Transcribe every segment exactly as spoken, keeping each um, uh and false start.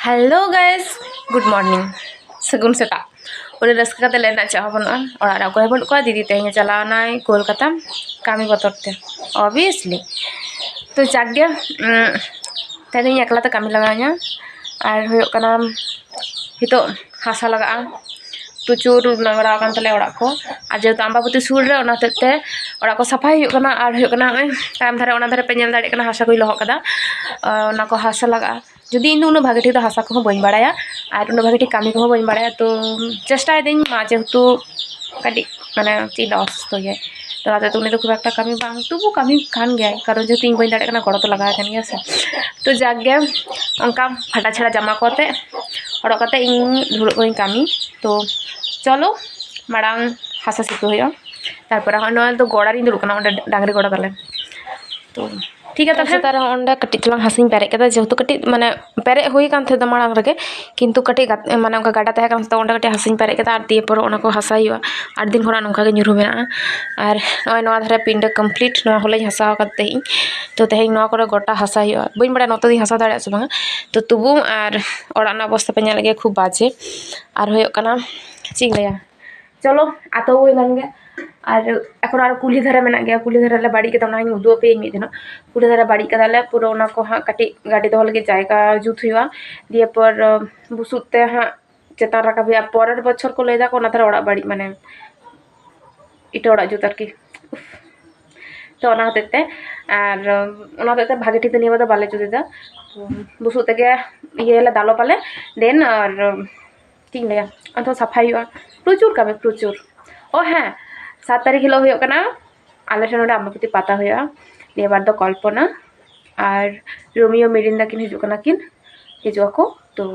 Hello guys, good morning, ᱥᱟᱹᱜᱩᱱ ᱥᱮᱛᱟᱜ᱾ ᱩᱱᱟᱹᱜ ᱨᱟᱹᱥᱠᱟᱹ ᱠᱟᱛᱮ ᱞᱟᱹᱭ ᱨᱮᱱᱟᱜ ᱪᱮᱫ ᱦᱚᱸ ᱵᱟᱹᱱᱩᱜᱼᱟ᱾ ᱚᱲᱟᱜ ᱨᱮ ᱚᱠᱚᱭ ᱦᱚᱸ ᱵᱟᱹᱱᱩᱜ ᱠᱚᱣᱟ᱾ ᱫᱤᱫᱤ ᱛᱮᱦᱮᱧ ᱮ ᱪᱟᱞᱟᱣ ᱮᱱᱟᱭ ᱠᱳᱞᱠᱟᱛᱟ ᱠᱟᱹᱢᱤ ᱵᱚᱛᱚᱨ ᱛᱮ, obviously᱾ ᱛᱚ ᱡᱟᱠ ᱜᱮ, ᱩᱸ, ᱛᱮᱦᱮᱧ ᱫᱚ ᱤᱧ ᱮᱠᱞᱟ ᱛᱮ ᱠᱟᱹᱢᱤ ᱞᱟᱜᱟᱣᱤᱧᱟ᱾ ᱟᱨ ᱦᱩᱭᱩᱜ ᱠᱟᱱᱟ, ᱱᱤᱛᱚᱜ ᱦᱟᱥᱟ ᱞᱟᱜᱟᱜᱼᱟ, ᱯᱨᱚᱪᱩᱨ ᱱᱚᱝᱨᱟ ᱟᱠᱟᱱ ᱛᱟᱞᱮᱭᱟ ᱚᱲᱟᱜ ᱠᱚ᱾ ᱟᱨ ᱡᱮᱦᱮᱛᱩ ᱟᱢᱵᱟᱵᱚᱛᱤ ᱥᱩᱨ ᱨᱮ, ᱚᱱᱟ ᱦᱚᱛᱮᱡ ᱛᱮ ᱚᱲᱟᱜ ᱠᱚ ᱥᱟᱯᱷᱟᱭ ᱦᱩᱭᱩᱜ ᱠᱟᱱᱟ᱾ ᱟᱨ ᱦᱩᱭᱩᱜ ᱠᱟᱱᱟ, ᱱᱚᱜᱼᱚᱭ ᱛᱟᱭᱚᱢ ᱫᱷᱟᱨᱮ, ᱚᱱᱟ ᱫᱷᱟᱨᱮ ᱯᱮ ᱧᱮᱞ ᱫᱟᱲᱮᱭᱟᱜ ᱠᱟᱱᱟ, ᱦᱟᱥᱟ ᱠᱚᱧ ᱞᱚᱦᱚᱫ ᱠᱟᱫᱟ, ᱟᱨ ᱚᱱᱟ ᱠᱚ ᱦᱟᱥᱟ ᱞᱟᱜᱟᱜᱼᱟ᱾ ᱡᱩᱫᱤ ᱤᱧ ᱫᱚ ᱩᱱᱟᱹᱜ ᱵᱷᱟᱜᱮ ᱴᱷᱤᱠ ᱫᱚ ᱦᱟᱥᱟ ᱠᱚᱦᱚᱸ ᱵᱟᱹᱧ ᱵᱟᱲᱟᱭᱟ, ᱟᱨ ᱩᱱᱟᱹᱜ ᱵᱷᱟᱜᱮ ᱴᱷᱤᱠ ᱠᱟᱹᱢᱤ ᱠᱚᱦᱚᱸ ᱵᱟᱹᱧ ᱵᱟᱲᱟᱭᱟ, ᱛᱚ ᱪᱮᱥᱴᱟᱭᱮᱫᱟᱹᱧ᱾ ᱢᱟ ᱡᱮᱦᱮᱛᱩ ᱠᱟᱹᱴᱤᱡ, ᱢᱟᱱᱮ, ᱪᱮᱫ ᱫᱚ ᱚᱥᱩᱥᱛᱷᱚ ᱜᱮᱭᱟᱭ, ᱛᱚ ᱚᱱᱟᱛᱮ ᱩᱱᱤ ᱫᱚ ᱠᱷᱩᱵ ᱮᱠᱴᱟ ᱠᱟᱹᱢᱤ ᱵᱟᱝ, ᱛᱚᱵᱩ ᱠᱟᱹᱢᱤ ᱠᱟᱱ ᱜᱮᱭᱟᱭ, ᱠᱟᱨᱚᱱ ᱡᱮᱦᱮᱛᱩ ᱤᱧ ᱵᱟᱹᱧ ᱫᱟᱲᱮᱭᱟᱜ ᱠᱟᱱᱟ, ᱜᱚᱲᱚ ᱛᱚ ᱞᱟᱜᱟᱣ ᱠᱟᱱ ᱜᱮᱭᱟ ᱥᱮ᱾ ᱛᱚ ᱡᱟᱠ ᱜᱮ, ᱚᱱᱠᱟ ᱯᱷᱟᱴᱟ ᱪᱷᱟᱲᱟ ᱡᱟᱢᱟ ᱠᱚ ᱟᱛᱮ ᱦᱚᱨᱚᱜ ᱠᱟᱛᱮ ᱤᱧ ᱫᱩᱲᱩᱵ ᱠᱟᱹᱱᱟᱹᱧ ᱠᱟᱹᱢᱤ᱾ ᱛᱚ ᱪᱚᱞᱚ, ᱢᱟᱲᱟᱝ ᱦᱟᱥᱟ ᱥᱤᱫ ᱦᱩᱭᱩᱜᱼᱟ, ᱛᱟᱨᱯᱚᱨᱮ ᱦᱚᱸᱜᱼᱚᱭ ᱱᱚᱣᱟ ᱫᱚ ᱜᱚᱲᱟ ᱨᱤᱧ ᱫᱩᱲᱩᱵ ᱠᱟᱱᱟ, ᱚᱸᱰᱮ ᱰᱟᱝᱨᱤ ᱜᱚᱲᱟ ᱛᱟᱞᱮ᱾ ᱛᱚ ᱴᱷᱤᱠ ᱜᱮᱭᱟ, ᱛᱟᱦᱞᱮ ᱥᱮᱛᱟᱜ ᱨᱮᱦᱚᱸ ᱚᱸᱰᱮ ᱠᱟᱹᱴᱤᱡ ᱪᱟᱞᱟᱝ ᱦᱟᱥᱟᱧ ᱯᱮᱨᱮᱡ ᱠᱮᱫᱟ, ᱡᱮᱦᱮᱛᱩ ᱠᱟᱹᱴᱤᱡ, ᱢᱟᱱᱮ, ᱯᱮᱨᱮᱡ ᱦᱩᱭ ᱠᱟᱱ ᱛᱟᱦᱮᱸᱫ ᱫᱚ ᱢᱟᱲᱟᱝ ᱨᱮᱜᱮ, ᱠᱤᱱᱛᱩ ᱠᱟᱹᱴᱤᱡ ᱜᱟᱛ-, ᱢᱟᱱᱮ, ᱚᱱᱠᱟ ᱜᱟᱰᱟ ᱛᱟᱦᱮᱸ ᱠᱟᱱ ᱛᱟᱦᱮᱸᱫ, ᱚᱸᱰᱮ ᱠᱟᱹᱴᱤᱡ ᱦᱟᱥᱟᱧ ᱯᱮᱨᱮᱡ ᱠᱮᱫᱟ᱾ ᱟᱨ ᱫᱤᱭᱮ ᱯᱚᱨᱮ ᱚᱱᱟ ᱠᱚ ᱦᱟᱥᱟ ᱦᱩᱭᱩᱜᱼᱟ, ᱟᱹᱰᱤ ᱫᱤᱱ ᱠᱷᱚᱱᱟᱜ ᱱᱚᱝᱠᱟ ᱜᱮ ᱧᱩᱨᱦᱩ ᱢᱮᱱᱟᱜᱼᱟ᱾ ᱟᱨ ᱱᱚᱜᱼᱚᱭ ᱱᱚᱣᱟ ᱫᱷᱟᱨᱮ ᱯᱤᱸᱰᱟᱹ complete, ᱱᱚᱣᱟ ᱦᱚᱞᱟᱧ ᱦᱟᱥᱟ ᱟᱠᱟᱫ ᱛᱟᱦᱮᱸᱫ ᱤᱧ᱾ ᱛᱚ ᱛᱮᱦᱮᱧ ᱱᱚᱣᱟ ᱠᱚᱨᱮ ᱜᱚᱴᱟ ᱦᱟᱥᱟ ᱦᱩᱭᱩᱜᱼᱟ, ᱵᱟᱹᱧ ᱵᱟᱲᱟᱭᱟ ᱱᱚᱛᱮ ᱫᱚᱧ ᱦᱟᱥᱟ ᱫᱟᱲᱮᱭᱟᱜᱼᱟ ᱥᱮ ᱵᱟᱝᱟ᱾ ᱛᱚ ᱛᱚᱵᱩ, ᱟᱨ ᱚᱲᱟᱜ ᱨᱮᱱᱟᱜ ᱚᱵᱚᱥᱛᱟ ᱯᱮ ᱧᱮᱞ ᱜᱮᱭᱟ, ᱠᱷᱩᱵ ᱵᱟᱡᱮ᱾ ᱟᱨ ᱦᱩᱭᱩᱜ ᱠᱟᱱᱟ, ᱪᱮᱫ ᱤᱧ ᱞᱟᱹᱭᱟ, ᱪᱚᱞᱚ, ᱟᱛᱳ ᱦᱩᱭ ᱞᱮᱱ ᱜᱮ᱾ ᱟᱨ ᱮᱠᱷᱚᱱ ᱟᱨᱚ ᱠᱩᱞᱦᱤ ᱫᱷᱟᱨᱮ ᱢᱮᱱᱟᱜ ᱜᱮᱭᱟ, ᱠᱩᱞᱦᱤ ᱫᱷᱟᱨᱮ ᱞᱮ ᱵᱟᱹᱲᱤᱡ ᱠᱟᱫᱟ, ᱚᱱᱟ ᱦᱚᱸᱧ ᱩᱫᱩᱜ ᱟᱯᱮᱭᱟᱹᱧ ᱢᱤᱫ ᱫᱤᱱᱚᱜ᱾ ᱠᱩᱞᱦᱤ ᱫᱷᱟᱨᱮ ᱵᱟᱹᱲᱤᱡ ᱠᱟᱫᱟᱞᱮ ᱯᱩᱨᱟᱹ, ᱚᱱᱟ ᱠᱚ ᱦᱟᱸᱜ ᱠᱟᱹᱴᱤᱡ ᱜᱟᱹᱰᱤ ᱫᱚᱦᱚ ᱞᱟᱹᱜᱤᱫ ᱡᱟᱭᱜᱟ ᱡᱩᱛ ᱦᱩᱭᱩᱜᱼᱟ᱾ ᱫᱤᱭᱮ ᱯᱚᱨ, ᱵᱩᱥᱩᱵ ᱛᱮ ᱦᱟᱸᱜ ᱪᱮᱛᱟᱱ ᱨᱟᱠᱟᱵ ᱦᱩᱭᱩᱜᱼᱟ᱾ ᱯᱚᱨᱮᱨ ᱵᱚᱪᱷᱚᱨ ᱠᱚ ᱞᱟᱹᱭ ᱫᱟᱠᱚ, ᱚᱱᱟ ᱫᱷᱟᱨᱮ ᱚᱲᱟᱜ ᱵᱟᱹᱲᱤᱡ, ᱢᱟᱱᱮ ᱮᱴᱟᱜ ᱚᱲᱟᱜ ᱡᱩᱛ ᱟᱨᱠᱤ᱾ ᱩᱯᱷ᱾ ᱛᱚ ᱚᱱᱟ ᱦᱚᱛᱮᱡ ᱛᱮ, ᱟᱨ ᱚᱱᱟ ᱦᱚᱛᱮᱡ ᱛᱮ ᱵᱷᱟᱜᱮ ᱴᱷᱤᱠ ᱫᱚ ᱱᱤᱭᱟᱹ ᱵᱟᱨ ᱫᱚ ᱵᱟᱞᱮ ᱡᱩᱛ ᱮᱫᱟ᱾ ᱵᱩᱥᱩᱵ ᱛᱮᱜᱮ ᱤᱭᱟᱹᱭᱟᱞᱮ, ᱫᱟᱞᱚᱵ ᱟᱞᱮ, then ᱟᱨ ᱪᱮᱫ ᱤᱧ ᱞᱟᱹᱭᱟ, ᱟᱫᱚ ᱥᱟᱯᱷᱟᱭ ᱦᱩᱭᱩᱜᱼᱟ᱾ ᱯᱨᱚᱪᱩᱨ ᱠᱟᱹᱢᱤ, ᱯᱨᱚᱪᱩᱨ᱾ ᱚ ᱦᱮᱸ, ᱥᱟᱛ ᱛᱟᱹᱨᱤᱠᱷ ᱦᱤᱞᱳᱜ ᱦᱩᱭᱩᱜ ᱠᱟᱱᱟ ᱟᱞᱮ ᱴᱷᱮᱱ ᱱᱚᱰᱮ ᱟᱢᱵᱟᱵᱚᱛᱤ ᱯᱟᱛᱟ ᱦᱩᱭᱩᱜᱼᱟ᱾ ᱱᱤᱭᱟᱹ ᱵᱟᱨ ᱫᱚ ᱠᱚᱞᱯᱚᱱᱟ ᱟᱨ ᱨᱳᱢᱤᱭᱳ ᱢᱮᱨᱤᱱᱫᱟ ᱠᱤᱱ ᱦᱤᱡᱩᱜ ᱠᱟᱱᱟ, ᱠᱤᱱ ᱦᱤᱡᱩᱜ ᱟᱠᱚ᱾ ᱛᱚ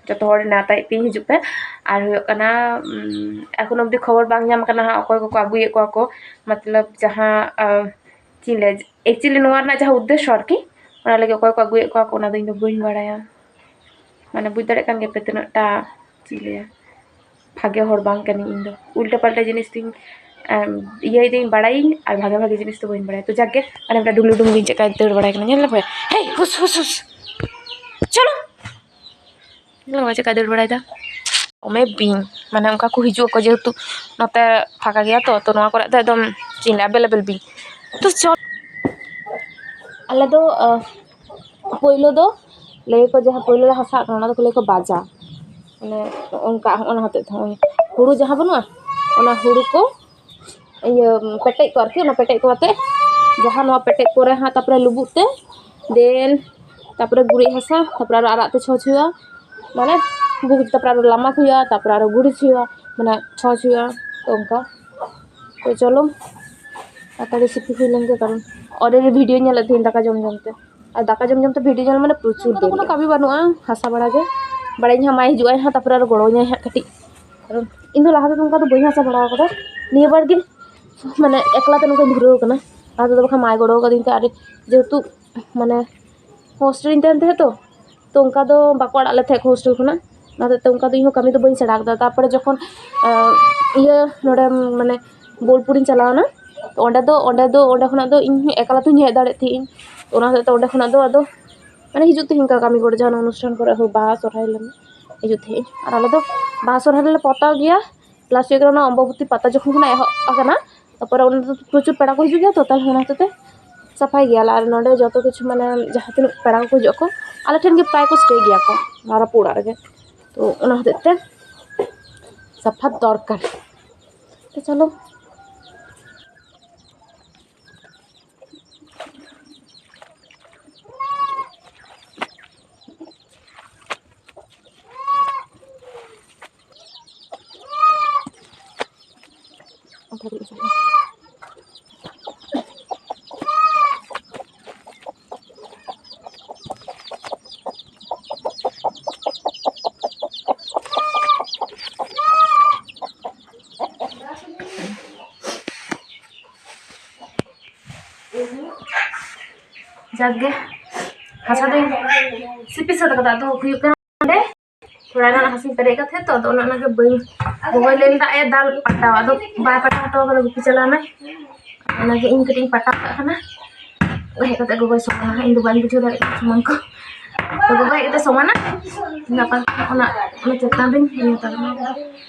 ᱡᱚᱛᱚ ᱦᱚᱲ ᱱᱮᱣᱛᱟᱭᱮᱫ ᱯᱮᱭᱟᱹᱧ, ᱦᱤᱡᱩᱜ ᱯᱮ᱾ ᱟᱨ ᱦᱩᱭᱩᱜ ᱠᱟᱱᱟ, ᱩᱢ, ᱮᱠᱷᱚᱱ ᱚᱵᱫᱤ ᱠᱷᱚᱵᱚᱨ ᱵᱟᱝ ᱧᱟᱢ ᱠᱟᱱᱟ ᱦᱟᱸᱜ, ᱚᱠᱚᱭ ᱠᱚᱠᱚ ᱟᱹᱜᱩᱭᱮᱫ ᱠᱚᱣᱟ ᱠᱚ, ᱢᱚᱛᱞᱚᱵ ᱡᱟᱦᱟᱸ, ᱟᱸ, ᱪᱮᱫ ᱤᱧ ᱞᱟᱹᱭᱟ, actually ᱱᱚᱣᱟ ᱨᱮᱱᱟᱜ ᱡᱟᱦᱟᱸ ᱩᱫᱽᱫᱮᱥᱥᱚ ᱟᱨᱠᱤ, ᱚᱱᱟ ᱞᱟᱹᱜᱤᱫ ᱚᱠᱚᱭ ᱠᱚ ᱟᱹᱜᱩᱭᱮᱫ ᱠᱚᱣᱟ ᱠᱚ, ᱚᱱᱟ ᱫᱚ ᱤᱧ ᱫᱚ ᱵᱟᱹᱧ ᱵᱟᱲᱟᱭᱟ᱾ ᱢᱟᱱᱮ ᱵᱩᱡᱽ ᱫᱟᱲᱮᱭᱟᱜ ᱠᱟᱱ ᱜᱮᱭᱟ ᱯᱮ ᱛᱤᱱᱟᱹᱜ ᱴᱟ, ᱪᱮᱫ ᱤᱧ ᱞᱟᱹᱭᱟ, ᱵᱷᱟᱜᱮ ᱦᱚᱲ ᱵᱟᱝ ᱠᱟᱹᱱᱟᱹᱧ ᱤᱧ ᱫᱚ᱾ ᱩᱞᱴᱟᱹ ᱯᱟᱞᱴᱟ ᱡᱤᱱᱤᱥ ᱫᱚᱧ, ᱮᱢ, ᱤᱭᱟᱹᱭ ᱫᱟᱹᱧ, ᱵᱟᱲᱟᱭᱟᱹᱧ, ᱟᱨ ᱵᱷᱟᱜᱮ ᱵᱷᱟᱜᱮ ᱡᱤᱱᱤᱥ ᱫᱚ ᱵᱟᱹᱧ ᱵᱟᱲᱟᱭᱟ᱾ ᱛᱚ ᱡᱟᱠ ᱜᱮ, ᱟᱞᱮ ᱢᱤᱫᱴᱟᱝ ᱰᱩᱢᱞᱩ ᱰᱩᱢᱞᱩᱧ ᱪᱮᱫ ᱞᱮᱠᱟᱭ ᱫᱟᱹᱲ ᱵᱟᱲᱟᱭ ᱠᱟᱱᱟ, ᱧᱮᱞ ᱫᱟᱯᱮ᱾ ᱦᱮᱭ, ᱦᱩᱥ, ᱦᱩᱥ, ᱦᱩᱥ᱾ ᱪᱚᱞᱚ᱾ ᱱᱚᱜᱼᱚᱭ ᱪᱮᱠᱟ ᱫᱟᱹᱲ ᱵᱟᱲᱟᱭᱮᱫᱟ᱾ ᱫᱚᱢᱮ ᱵᱤᱧ, ᱢᱟᱱᱮ ᱚᱱᱠᱟ ᱠᱚ ᱦᱤᱡᱩᱜ ᱟᱠᱚ, ᱡᱮᱦᱮᱛᱩ ᱱᱚᱛᱮ ᱯᱷᱟᱸᱠᱟ ᱜᱮᱭᱟ ᱛᱚ, ᱛᱚ ᱱᱚᱣᱟ ᱠᱚᱨᱮ ᱫᱚ ᱮᱠᱫᱚᱢ ᱪᱮᱫ ᱤᱧ ᱞᱟᱹᱭᱟ, ᱮᱵᱮᱞᱮᱵᱮᱞ ᱵᱤᱧ᱾ ᱛᱚ ᱪᱚᱞ, ᱟᱞᱮ ᱫᱚ ᱟᱸ, ᱯᱳᱭᱞᱳ ᱫᱚ ᱞᱟᱹᱭ ᱟᱠᱚ, ᱡᱟᱦᱟᱸ ᱯᱳᱭᱞᱳ ᱞᱮ ᱦᱟᱥᱟᱜ ᱠᱟᱱᱟ, ᱚᱱᱟ ᱫᱚᱠᱚ ᱞᱟᱹᱭ ᱟᱠᱚ ᱵᱟᱡᱟ᱾ ᱢᱟᱱᱮ ᱚᱱᱠᱟ, ᱚᱱᱟ ᱦᱚᱛᱮᱡ ᱛᱮ ᱦᱚᱸᱜᱼᱚᱭ ᱦᱩᱲᱩ ᱡᱟᱦᱟᱸ ᱵᱟᱹᱱᱩᱜᱼᱟ, ᱚᱱᱟ ᱦᱩᱲᱩ ᱠᱚ ᱤᱭᱟᱹ ᱯᱮᱴᱮᱡ ᱠᱚ ᱟᱨᱠᱤ, ᱚᱱᱟ ᱯᱮᱴᱮᱡ ᱠᱚ ᱟᱛᱮ, ᱡᱟᱦᱟᱸ ᱱᱚᱣᱟ ᱯᱮᱴᱮᱡ ᱯᱚᱨᱮ ᱦᱟᱸᱜ ᱛᱟᱨᱯᱚᱨᱮ ᱞᱩᱵᱩᱜ ᱛᱮ, ᱫᱮᱱ ᱛᱟᱨᱯᱚᱨᱮ ᱜᱩᱨᱤᱡ ᱦᱟᱥᱟ, ᱛᱟᱨᱯᱚᱨᱮ ᱟᱨᱚ ᱟᱨᱟᱜ ᱛᱮ ᱪᱷᱚᱸᱪ ᱦᱩᱭᱩᱜᱼᱟ, ᱢᱟᱱᱮ ᱵᱩ-, ᱛᱟᱨᱯᱚᱨᱮ ᱟᱨᱚ ᱞᱟᱢᱟᱠ ᱦᱩᱭᱩᱜᱼᱟ, ᱛᱟᱨᱯᱚᱨᱮ ᱟᱨᱚ ᱜᱩᱨᱤᱡ ᱦᱩᱭᱩᱜᱼᱟ, ᱢᱟᱱᱮ ᱪᱷᱚᱸᱪ ᱦᱩᱭᱩᱜᱼᱟ᱾ ᱛᱚ ᱚᱱᱠᱟ, ᱛᱚ ᱪᱚᱞᱚ ᱛᱟᱲᱟᱛᱟᱲᱤ ᱥᱤᱯᱤ ᱦᱩᱭ ᱞᱮᱱᱜᱮ, ᱠᱟᱨᱚᱱ already ᱵᱷᱤᱰᱤᱭᱳ ᱧᱮᱞᱮᱫ ᱛᱟᱦᱮᱸᱧ ᱫᱟᱠᱟ ᱡᱚᱢ ᱡᱚᱢ ᱛᱮ, ᱟᱨ ᱫᱟᱠᱟ ᱡᱚᱢ ᱡᱚᱢ ᱛᱮ ᱵᱷᱤᱰᱤᱭᱳ ᱧᱮᱞ ᱢᱟᱱᱮ ᱯᱨᱚᱪᱩᱨ ᱚᱱᱠᱟ ᱫᱚ ᱫᱮᱨᱤ᱾ ᱠᱳᱱᱳ ᱠᱟᱹᱢᱤ ᱵᱟᱹᱱᱩᱜᱼᱟ, ᱦᱟᱥᱟ ᱵᱟᱲᱟ ᱜᱮ᱾ ᱵᱟᱲᱟᱭᱟᱹᱧ ᱦᱟᱸᱜ, ᱢᱟᱭ ᱦᱤᱡᱩᱜᱼᱟᱭ ᱦᱟᱸᱜ, ᱛᱟᱨᱯᱚᱨᱮ ᱟᱨᱚ ᱜᱚᱲᱚ ᱟᱹᱧᱟᱭ ᱦᱟᱸᱜ ᱠᱟᱹᱴᱤᱡ, ᱠᱟᱨᱚᱱ ᱤᱧ ᱫᱚ ᱞᱟᱦᱟ ᱛᱮᱫᱚ ᱚᱱᱠᱟ ᱫᱚ ᱵᱟᱹᱧ ᱦᱟᱥᱟ ᱵᱟᱲᱟ ᱟᱠᱟᱫᱟ᱾ ᱱᱤᱭᱟᱹ ᱵᱟᱨ ᱜᱮ ᱢᱟᱱᱮ ᱮᱠᱞᱟ ᱛᱮ ᱱᱚᱝᱠᱟᱧ ᱫᱷᱩᱨᱟᱹᱣ ᱟᱠᱟᱱᱟ᱾ ᱞᱟᱦᱟ ᱛᱮᱫᱚ ᱵᱟᱠᱷᱟᱱ ᱢᱟᱭ ᱜᱚᱲᱚ ᱟᱠᱟᱫᱤᱧ ᱛᱟᱦᱮᱸᱫ, ᱟᱹᱰᱤ, ᱡᱮᱦᱮᱛᱩ ᱢᱟᱱᱮ ᱦᱳᱥᱴᱮᱞ ᱨᱤᱧ ᱛᱟᱦᱮᱱ ᱛᱟᱦᱮᱸᱫ ᱛᱚ, ᱛᱚ ᱚᱱᱠᱟ ᱫᱚ ᱵᱟᱠᱚ ᱟᱲᱟᱜ ᱞᱮ ᱛᱟᱦᱮᱸᱫ ᱦᱳᱥᱴᱮᱞ ᱠᱷᱚᱱᱟᱜ᱾ ᱚᱱᱟ ᱦᱚᱛᱮᱡ ᱛᱮ ᱚᱱᱠᱟ ᱫᱚ ᱤᱧ ᱦᱚᱸ ᱠᱟᱹᱢᱤ ᱫᱚ ᱵᱟᱹᱧ ᱥᱮᱬᱟ ᱟᱠᱟᱫᱟ᱾ ᱛᱟᱨᱯᱚᱨᱮ ᱡᱚᱠᱷᱚᱱ ᱟᱸ, ᱤᱭᱟᱹ ᱱᱚᱰᱮ ᱢᱟᱱᱮ ᱵᱳᱞᱯᱩᱨᱤᱧ ᱪᱟᱞᱟᱣ ᱮᱱᱟ, ᱛᱚ ᱚᱸᱰᱮ ᱫᱚ, ᱚᱸᱰᱮ ᱫᱚ, ᱚᱸᱰᱮ ᱠᱷᱚᱱᱟᱜ ᱫᱚ ᱤᱧ ᱦᱚᱸ ᱮᱠᱞᱟ ᱛᱮᱧ ᱦᱮᱡ ᱫᱟᱲᱮᱭᱟᱜ ᱛᱟᱦᱮᱸᱫ ᱤᱧ᱾ ᱛᱚ ᱚᱱᱟ ᱦᱚᱛᱮᱡ ᱛᱮ ᱚᱸᱰᱮ ᱠᱷᱚᱱᱟᱜ ᱫᱚ ᱟᱫᱚ ᱢᱟᱱᱮ ᱦᱤᱡᱩᱜ ᱛᱟᱦᱮᱸᱫ ᱤᱧ ᱚᱱᱠᱟ ᱠᱟᱹᱢᱤ ᱜᱚᱲᱚ, ᱡᱟᱦᱟᱱ ᱚᱱᱩᱥᱴᱷᱟᱱ ᱠᱚᱨᱮ ᱦᱚᱸ, ᱵᱟᱦᱟ ᱥᱚᱨᱦᱟᱭ ᱞᱮ ᱦᱤᱡᱩᱜ ᱛᱟᱦᱮᱸᱫ ᱤᱧ᱾ ᱟᱨ ᱟᱞᱮ ᱫᱚ ᱵᱟᱦᱟ ᱥᱚᱨᱦᱟᱭ ᱨᱮᱞᱮ ᱯᱟᱛᱟᱣ ᱜᱮᱭᱟ, ᱯᱞᱟᱥ ᱦᱩᱭᱩᱜ ᱠᱟᱱᱟ ᱚᱱᱟ ᱚᱢᱵᱟᱵᱚᱛᱤ ᱯᱟᱛᱟ ᱡᱚᱠᱷᱚᱱ ᱠᱷᱚᱱᱟᱜ ᱮᱦᱚᱵ ᱟᱠᱟᱱᱟ, ᱛᱟᱨᱯᱚᱨᱮ ᱚᱸᱰᱮ ᱫᱚ ᱯᱨᱚᱪᱩᱨ ᱯᱮᱲᱟ ᱠᱚ ᱦᱤᱡᱩᱜ ᱜᱮᱭᱟ ᱛᱚ, ᱛᱟᱦᱞᱮ ᱚᱱᱟ ᱦᱚᱛᱮᱡ ᱛᱮ ᱥᱟᱯᱷᱟᱭ ᱜᱮᱭᱟᱞᱮ᱾ ᱟᱨ ᱱᱚᱰᱮ ᱡᱚᱛᱚ ᱠᱤᱪᱷᱩ ᱢᱟᱱᱮ ᱡᱟᱦᱟᱸ ᱛᱤᱱᱟᱹᱜ ᱯᱮᱲᱟ ᱠᱚᱠᱚ ᱦᱤᱡᱩᱜ ᱟᱠᱚ, ᱟᱞᱮ ᱴᱷᱮᱱ ᱜᱮ ᱯᱨᱟᱭ ᱠᱚ ᱥᱴᱮ ᱜᱮᱭᱟ ᱠᱚ, ᱱᱚᱣᱟ ᱨᱟᱹᱯᱩᱫ ᱚᱲᱟᱜ ᱨᱮᱜᱮ᱾ ᱛᱚ ᱚᱱᱟ ᱦᱚᱛᱮᱡ ᱛᱮ ᱥᱟᱯᱷᱟ ᱫᱚᱨᱠᱟᱨ᱾ ᱛᱚ ᱪᱚᱞᱚ᱾ ᱡᱟᱠ ᱜᱮ, ᱦᱟᱥᱟ ᱫᱚᱧ ᱥᱤᱯᱤ ᱥᱟᱹᱛ ᱠᱟᱫᱟ᱾ ᱟᱫᱚ ᱦᱩᱭᱩᱜ ᱠᱟᱱᱟ ᱱᱚᱰᱮ ᱛᱷᱚᱲᱟ ᱜᱟᱱ ᱦᱟᱥᱟᱧ ᱯᱮᱨᱮᱡ ᱠᱟᱜ ᱛᱟᱦᱮᱸᱫ ᱛᱚ, ᱟᱫᱚ ᱚᱱᱮ ᱚᱱᱟᱜᱮ ᱵᱟᱹᱧ, ᱜᱚᱜᱚᱭ ᱞᱟᱹᱭ ᱞᱮᱫᱟ ᱮ ᱫᱟᱞ ᱯᱟᱴᱟᱣᱟ, ᱟᱫᱚ ᱵᱟᱭ ᱯᱟᱴᱟᱣ ᱦᱚᱴᱚ ᱠᱟᱫᱟ, ᱜᱩᱯᱤ ᱪᱟᱞᱟᱣ ᱮᱱᱟᱭ᱾ ᱚᱱᱟᱜᱮ ᱤᱧ ᱠᱟᱹᱴᱤᱡ ᱤᱧ ᱯᱟᱴᱟᱣ ᱠᱟᱜ ᱠᱟᱱᱟ, ᱦᱮᱡ ᱠᱟᱛᱮ ᱜᱚᱜᱚᱭ ᱥᱚᱢᱟᱱᱟ ᱦᱟᱸᱜ, ᱤᱧ ᱫᱚ ᱵᱟᱹᱧ ᱵᱩᱡᱷᱟᱹᱣ ᱫᱟᱲᱮᱭᱟᱜ ᱠᱟᱱᱟ ᱥᱚᱢᱟᱱ ᱠᱚ᱾ ᱛᱚ ᱜᱚᱜᱚ ᱦᱮᱡ ᱠᱟᱛᱮ ᱥᱚᱢᱟᱱᱟ᱾ ᱞᱟᱛᱟᱨ ᱚᱱᱟ, ᱚᱱᱟ ᱪᱮᱛᱟᱱ ᱨᱤᱧ ᱤᱭᱟᱹ ᱦᱟᱛᱟᱲ ᱠᱟᱱᱟ᱾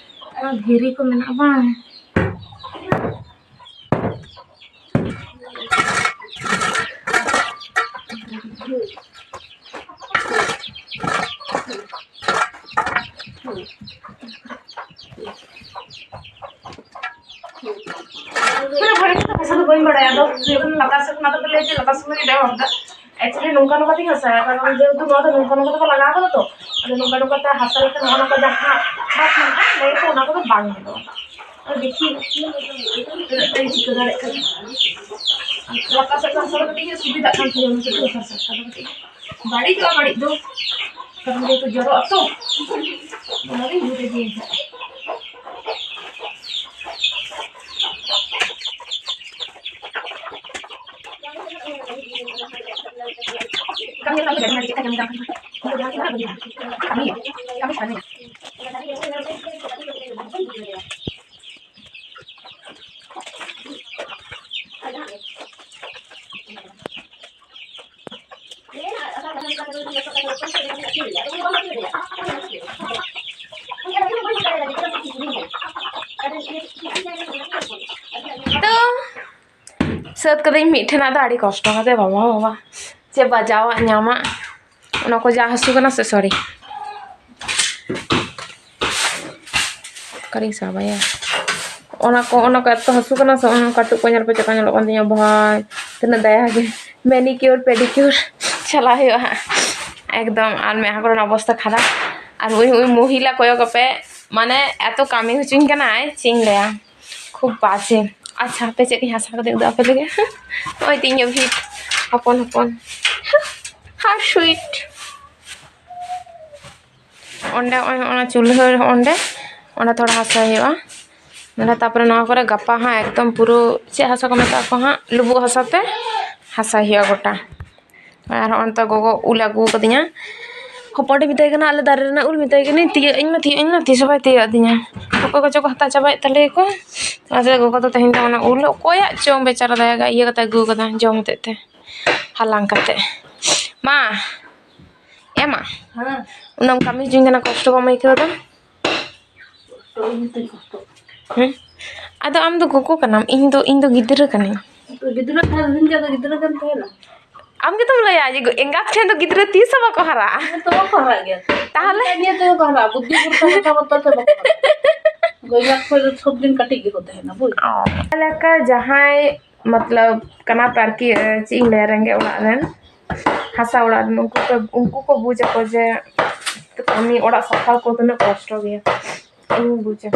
ᱚᱱᱟ ᱫᱷᱤᱨᱤ ᱠᱚ ᱢᱮᱱᱟᱜᱼᱟ ᱵᱟᱝ? ᱢᱟᱱᱮ ᱵᱷᱟᱜᱮ ᱴᱷᱤᱠ ᱦᱟᱥᱟ ᱫᱚ ᱵᱟᱹᱧ ᱵᱟᱲᱟᱭᱟ, ᱟᱫᱚ ᱦᱩᱭᱩᱜ ᱠᱟᱱᱟ ᱞᱟᱛᱟᱨ ᱥᱮᱫ ᱠᱷᱚᱱᱟᱜ ᱫᱚ ᱞᱟᱹᱭ ᱡᱮ ᱞᱟᱛᱟᱨ ᱥᱮᱫ ᱠᱷᱚᱱᱟᱜ ᱜᱮ ᱮᱦᱚᱵ ᱫᱟ᱾ Actually ᱱᱚᱝᱠᱟ ᱱᱚᱝᱠᱟ ᱛᱮᱜᱮ ᱦᱟᱥᱟᱭᱟ, ᱠᱟᱨᱚᱱ ᱡᱮᱦᱮᱛᱩ ᱱᱚᱣᱟ ᱫᱚ ᱱᱚᱝᱠᱟ ᱱᱚᱝᱠᱟ ᱛᱮᱠᱚ ᱞᱟᱜᱟᱣ ᱠᱟᱫᱟ ᱛᱚ, ᱟᱫᱚ ᱱᱚᱝᱠᱟ ᱱᱚᱝᱠᱟ ᱛᱮ ᱦᱟᱥᱟ ᱞᱮᱠᱟ ᱱᱚᱜᱼᱚ ᱱᱚᱝᱠᱟ ᱡᱟᱦᱟᱸ ᱫᱟᱜ ᱢᱮᱱᱟᱜᱼᱟ, ᱞᱟᱹᱭ ᱠᱚ ᱚᱱᱟ ᱠᱚᱫᱚ ᱵᱟᱝ ᱧᱮᱞᱚᱜᱼᱟ᱾ ᱟᱫᱚ ᱫᱮᱠᱷᱤ ᱛᱤᱱᱟᱹᱜ ᱴᱟᱧ ᱪᱤᱠᱟᱹ ᱫᱟᱲᱮᱭᱟᱜ ᱠᱟᱱᱟ᱾ ᱞᱟᱛᱟᱨ ᱥᱮᱫ ᱫᱚ ᱦᱟᱥᱟ ᱫᱚ ᱠᱟᱹᱴᱤᱡ ᱥᱩᱵᱤᱫᱷᱟᱜ ᱠᱟᱱ ᱛᱤᱧᱟᱹ, ᱞᱟᱛᱟᱨ ᱥᱮᱫ ᱫᱚ ᱠᱟᱹᱴᱤᱡ ᱵᱟᱹᱲᱤᱡᱚᱜᱼᱟ, ᱵᱟᱹᱲᱤᱡ ᱫᱚ, ᱠᱟᱨᱚᱱ ᱡᱮᱦᱮᱛᱩ ᱡᱚᱨᱚᱜ ᱟᱛᱚ, ᱚᱱᱟᱜᱤᱧ ᱡᱩᱛ ᱤᱫᱤᱭᱮᱫᱟ᱾ ᱠᱟᱹᱢᱤ ᱨᱮᱱᱟᱜ ᱩᱭᱦᱟᱹᱨ ᱢᱮᱱᱟᱜ ᱜᱮ ᱪᱮᱫ ᱠᱟᱹᱢᱤ ᱠᱟᱱᱟ? ᱠᱟᱹᱢᱤ, ᱠᱟᱹᱢᱤ, ᱠᱟᱹᱢᱤ᱾ ᱛᱚ, ᱥᱟᱹᱛ ᱠᱟᱹᱫᱟᱹᱧ ᱢᱤᱫ ᱴᱷᱮᱱᱟᱜ ᱫᱚ ᱟᱹᱰᱤ ᱠᱚᱥᱴᱚ ᱠᱟᱛᱮ, ᱵᱟᱵᱟ, ᱵᱟᱵᱟ, ᱪᱮᱫ ᱵᱟᱡᱟᱣᱟᱜ ᱧᱟᱢᱟᱜ, ᱚᱱᱟ ᱠᱚ ᱡᱟ ᱦᱟᱹᱥᱩ ᱠᱟᱱᱟ ᱥᱮ, sorry, ᱚᱠᱟᱨᱤᱧ ᱥᱟᱵᱟᱭᱟ? ᱚᱱᱟ ᱠᱚ, ᱚᱱᱟ ᱠᱚ ᱮᱛᱚ ᱦᱟᱹᱥᱩ ᱠᱟᱱᱟ ᱥᱮ, ᱚᱱᱟ ᱠᱟᱹᱴᱩᱵ ᱠᱚ ᱧᱮᱞ ᱯᱮ ᱪᱮᱫ ᱞᱮᱠᱟ ᱧᱮᱞᱚᱜ ᱠᱟᱱ ᱛᱤᱧᱟ ᱵᱷᱟᱭ, ᱛᱤᱱᱟᱹᱜ ᱫᱟᱭᱟ ᱜᱮ᱾ Manicure, pedicure ᱪᱟᱞᱟᱜ ᱦᱩᱭᱩᱜᱼᱟ ᱦᱟᱸᱜ ᱮᱠᱫᱚᱢ᱾ ᱟᱨ ᱢᱮᱫᱦᱟ ᱠᱚᱨᱮᱱᱟᱜ ᱚᱵᱚᱥᱛᱟ ᱠᱷᱟᱨᱟᱯ, ᱟᱨ ᱩᱭ, ᱩᱭ ᱢᱚᱦᱤᱞᱟ ᱠᱚᱭᱚᱜ ᱠᱟᱯᱮ, ᱢᱟᱱᱮ ᱮᱛᱚ ᱠᱟᱹᱢᱤ ᱦᱚᱪᱚᱧ ᱠᱟᱱᱟᱭ, ᱪᱮᱫ ᱤᱧ ᱞᱟᱹᱭᱟ, ᱠᱷᱩᱵ ᱵᱟᱡᱮ᱾ ᱟᱪᱪᱷᱟ, ᱦᱟᱯᱮ ᱪᱮᱫ ᱤᱧ ᱦᱟᱥᱟ ᱠᱟᱛᱮ ᱩᱫᱩᱜ ᱟᱯᱮ ᱞᱮᱜᱮ᱾ ᱱᱚᱜᱼᱚᱭ ᱛᱚ ᱤᱧᱟᱹᱜ ᱵᱷᱤᱛ ᱦᱚᱯᱚᱱ ᱦᱚᱯᱚᱱ, how sweet᱾ ᱚᱸᱰᱮ ᱱᱚᱜᱼᱚᱭ ᱚᱱᱟ ᱪᱩᱞᱦᱟᱹ ᱚᱸᱰᱮ, ᱚᱸᱰᱮ ᱛᱷᱚᱲᱟ ᱦᱟᱥᱟ ᱦᱩᱭᱩᱜᱼᱟ᱾ ᱱᱚᱰᱮ ᱛᱟᱨᱯᱚᱨᱮ ᱱᱚᱣᱟ ᱠᱚᱨᱮ ᱜᱟᱯᱟ ᱦᱟᱸᱜ ᱮᱠᱫᱚᱢ ᱯᱩᱨᱟᱹ ᱪᱮᱫ ᱦᱟᱥᱟ ᱠᱚ ᱢᱮᱛᱟᱜᱼᱟ ᱠᱚ ᱦᱟᱸᱜ, ᱞᱩᱵᱩᱜ ᱦᱟᱥᱟ ᱛᱮ ᱦᱟᱥᱟᱭ ᱦᱩᱭᱩᱜᱼᱟ ᱜᱚᱴᱟ᱾ ᱟᱨ ᱦᱚᱸᱜᱼᱚᱭ ᱱᱤᱛᱚᱜ ᱜᱚᱜᱚ ᱩᱞ ᱟᱹᱜᱩ ᱠᱟᱫᱤᱧᱟ᱾ ᱦᱚᱯᱚᱱ ᱴᱷᱮᱱ ᱢᱮᱛᱟᱭ ᱠᱟᱱᱟ, ᱟᱞᱮ ᱫᱟᱨᱮ ᱨᱮᱱᱟᱜ ᱩᱞ, ᱢᱮᱛᱟᱭ ᱠᱟᱹᱱᱟᱹᱧ, "ᱛᱤᱭᱟᱹᱜ ᱟᱹᱧ ᱢᱮ, ᱛᱤᱭᱟᱹᱜ ᱟᱹᱧ ᱢᱮ", ᱛᱤᱥ ᱦᱚᱸ ᱵᱟᱭ ᱛᱤᱭᱟᱹᱜ ᱟᱹᱫᱤᱧᱟ᱾ ᱚᱠᱚᱭ ᱠᱚᱪᱚ ᱠᱚ ᱦᱟᱛᱟᱣ ᱪᱟᱵᱟᱭᱮᱫ ᱛᱟᱞᱮᱭᱟᱠᱚ᱾ ᱚᱱᱟᱛᱮ ᱜᱚᱜᱚ ᱫᱚ ᱛᱮᱦᱮᱧ ᱫᱚ ᱚᱱᱟ ᱩᱞ ᱚᱠᱚᱭᱟᱜ ᱪᱚᱝ ᱵᱮᱪᱟᱨᱟ ᱫᱟᱭᱟ ᱜᱮ ᱤᱭᱟᱹ ᱠᱟᱛᱮ ᱟᱹᱜᱩ ᱠᱟᱫᱟ, ᱡᱚᱢ ᱦᱚᱛᱮᱫ ᱛᱮ, ᱦᱟᱞᱟᱝ ᱠᱟᱛᱮ᱾ ᱢᱟ, ᱮᱢᱟ? ᱦᱮᱸ᱾ ᱩᱱᱟᱹᱜ ᱮᱢ ᱠᱟᱹᱢᱤ ᱦᱚᱪᱚᱧ ᱠᱟᱱᱟ, ᱠᱚᱥᱴᱚ ᱵᱟᱢ ᱟᱹᱭᱠᱟᱹᱣ ᱮᱫᱟ? ᱦᱮᱸ? ᱟᱫᱚ ᱟᱢ ᱫᱚ ᱜᱚᱜᱚ ᱠᱟᱱᱟᱢ, ᱤᱧ ᱫᱚ, ᱤᱧ ᱫᱚ ᱜᱤᱫᱽᱨᱟᱹ ᱠᱟᱹᱱᱟᱹᱧ᱾ ᱜᱤᱫᱽᱨᱟᱹ ᱠᱷᱟᱱ ᱫᱤᱱ ᱜᱮ ᱟᱫᱚ ᱜᱤᱫᱽᱨᱟᱹ ᱜᱮᱢ ᱛᱟᱦᱮᱱᱟ᱾ ᱟᱢ ᱜᱮᱛᱚᱢ ᱞᱟᱹᱭᱟ ᱡᱮ ᱮᱸᱜᱟᱛ ᱴᱷᱮᱱ ᱫᱚ ᱜᱤᱫᱽᱨᱟᱹ ᱛᱤᱥ ᱦᱚᱸ ᱵᱟᱠᱚ ᱦᱟᱨᱟᱜᱼᱟ᱾ ᱦᱮᱸ, ᱛᱚ ᱵᱟᱠᱚ ᱦᱟᱨᱟᱜ ᱜᱮᱭᱟ᱾ ᱛᱟᱦᱚᱞᱮ? ᱱᱤᱭᱟᱹ ᱛᱮᱜᱮ ᱠᱚ ᱦᱟᱨᱟᱜᱼᱟ, ᱵᱩᱫᱽᱫᱷᱤ ᱵᱷᱚᱨᱥᱟ ᱠᱟᱛᱷᱟ ᱵᱟᱨᱛᱟ ᱛᱮ ᱵᱟᱠᱚ ᱦᱟᱨᱟᱜᱼᱟ᱾ ᱮᱸᱜᱟᱛ ᱠᱷᱚᱱ ᱫᱚ ᱥᱚᱵ ᱫᱤᱱ ᱠᱟᱹᱴᱤᱡ ᱜᱮᱠᱚ ᱛᱟᱦᱮᱱᱟ, ᱵᱩᱡᱽ? ᱚ᱾ ᱪᱮᱫ ᱞᱮᱠᱟ ᱡᱟᱦᱟᱸᱭ, ᱢᱚᱛᱞᱚᱵ, ᱠᱟᱱᱟ ᱯᱮ ᱟᱨᱠᱤ, ᱪᱮᱫ ᱤᱧ ᱞᱟᱹᱭᱟ, ᱨᱮᱸᱜᱮᱡ ᱚᱲᱟᱜ ᱨᱮᱱ, ᱦᱟᱥᱟ ᱚᱲᱟᱜ ᱨᱮᱱ, ᱩᱱᱠᱩ ᱠᱚ, ᱩᱱᱠᱩ ᱠᱚ ᱵᱩᱡᱽ ᱟᱠᱚ ᱡᱮ ᱠᱟᱹᱢᱤ, ᱚᱲᱟᱜ ᱥᱟᱯᱷᱟ ᱠᱚ ᱛᱤᱱᱟᱹᱜ ᱠᱚᱥᱴᱚ ᱜᱮᱭᱟ᱾ ᱤᱧ ᱵᱩᱡᱟ᱾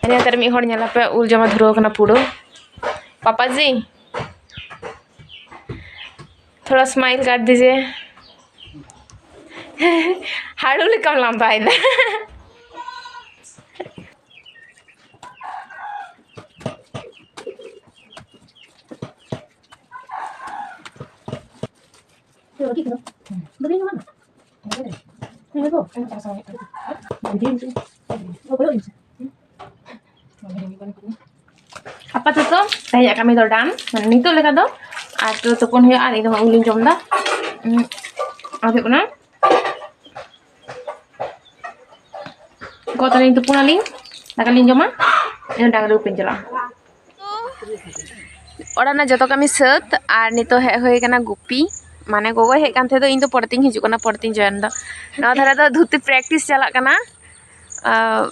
ᱦᱟᱱᱮ ᱱᱚᱛᱮ ᱨᱮ ᱢᱤᱫ ᱦᱚᱲ ᱧᱮᱞ ᱟᱯᱮ, ᱩᱞ ᱡᱚᱢᱮ ᱫᱷᱩᱨᱟᱹᱣ ᱠᱟᱱᱟ ᱯᱩᱲᱩ᱾ ᱯᱟᱯᱟ ᱡᱤ, ᱛᱷᱚᱲᱟ smile ᱠᱟᱨ ᱫᱤᱡᱤᱭᱮ᱾ ᱦᱟᱲᱩ ᱞᱮᱠᱟᱢ ᱞᱟᱸᱫᱟᱭᱮᱫᱟ᱾ ᱟᱯᱟᱛᱚᱛᱚ ᱛᱮᱦᱮᱧᱟᱜ ᱠᱟᱹᱢᱤ ᱫᱚ done, ᱢᱟᱱᱮ ᱱᱤᱛᱚᱜ ᱞᱮᱠᱟ ᱫᱚ᱾ ᱟᱨ ᱛᱚ ᱛᱩᱯᱩᱱ ᱦᱩᱭᱩᱜᱼᱟ, ᱟᱨ ᱤᱧ ᱫᱚ ᱩᱞᱤᱧ ᱡᱚᱢ ᱮᱫᱟ᱾ ᱩᱸ, ᱟᱨ ᱦᱩᱭᱩᱜ ᱠᱟᱱᱟ, ᱜᱚ ᱛᱟᱞᱤᱧ ᱛᱩᱯᱩᱱᱟᱞᱤᱧ, ᱫᱟᱠᱟ ᱞᱤᱧ ᱡᱚᱢᱟ, ᱤᱧ ᱰᱟᱝᱨᱤ ᱜᱩᱯᱤᱧ ᱪᱟᱞᱟᱜᱼᱟ᱾ ᱚᱲᱟᱜ ᱨᱮᱱᱟᱜ ᱡᱚᱛᱚ ᱠᱟᱹᱢᱤ ᱥᱟᱹᱛ, ᱟᱨ ᱱᱤᱛᱚᱜ ᱦᱮᱡ ᱦᱩᱭ ᱠᱟᱱᱟ ᱜᱩᱯᱤ᱾ ᱢᱟᱱᱮ ᱜᱚᱜᱚᱭ ᱦᱮᱡ ᱠᱟᱱ ᱛᱟᱦᱮᱸ ᱫᱚ, ᱤᱧ ᱫᱚ ᱯᱚᱨᱮᱛᱤᱧ ᱦᱤᱡᱩᱜ ᱠᱟᱱᱟ, ᱯᱚᱨᱮᱛᱤᱧ join ᱫᱟ᱾ ᱱᱚᱣᱟ ᱫᱷᱟᱨᱮ ᱫᱚ ᱫᱷᱩᱛᱤ practice ᱪᱟᱞᱟᱜ ᱠᱟᱱᱟ᱾ ᱟᱸ,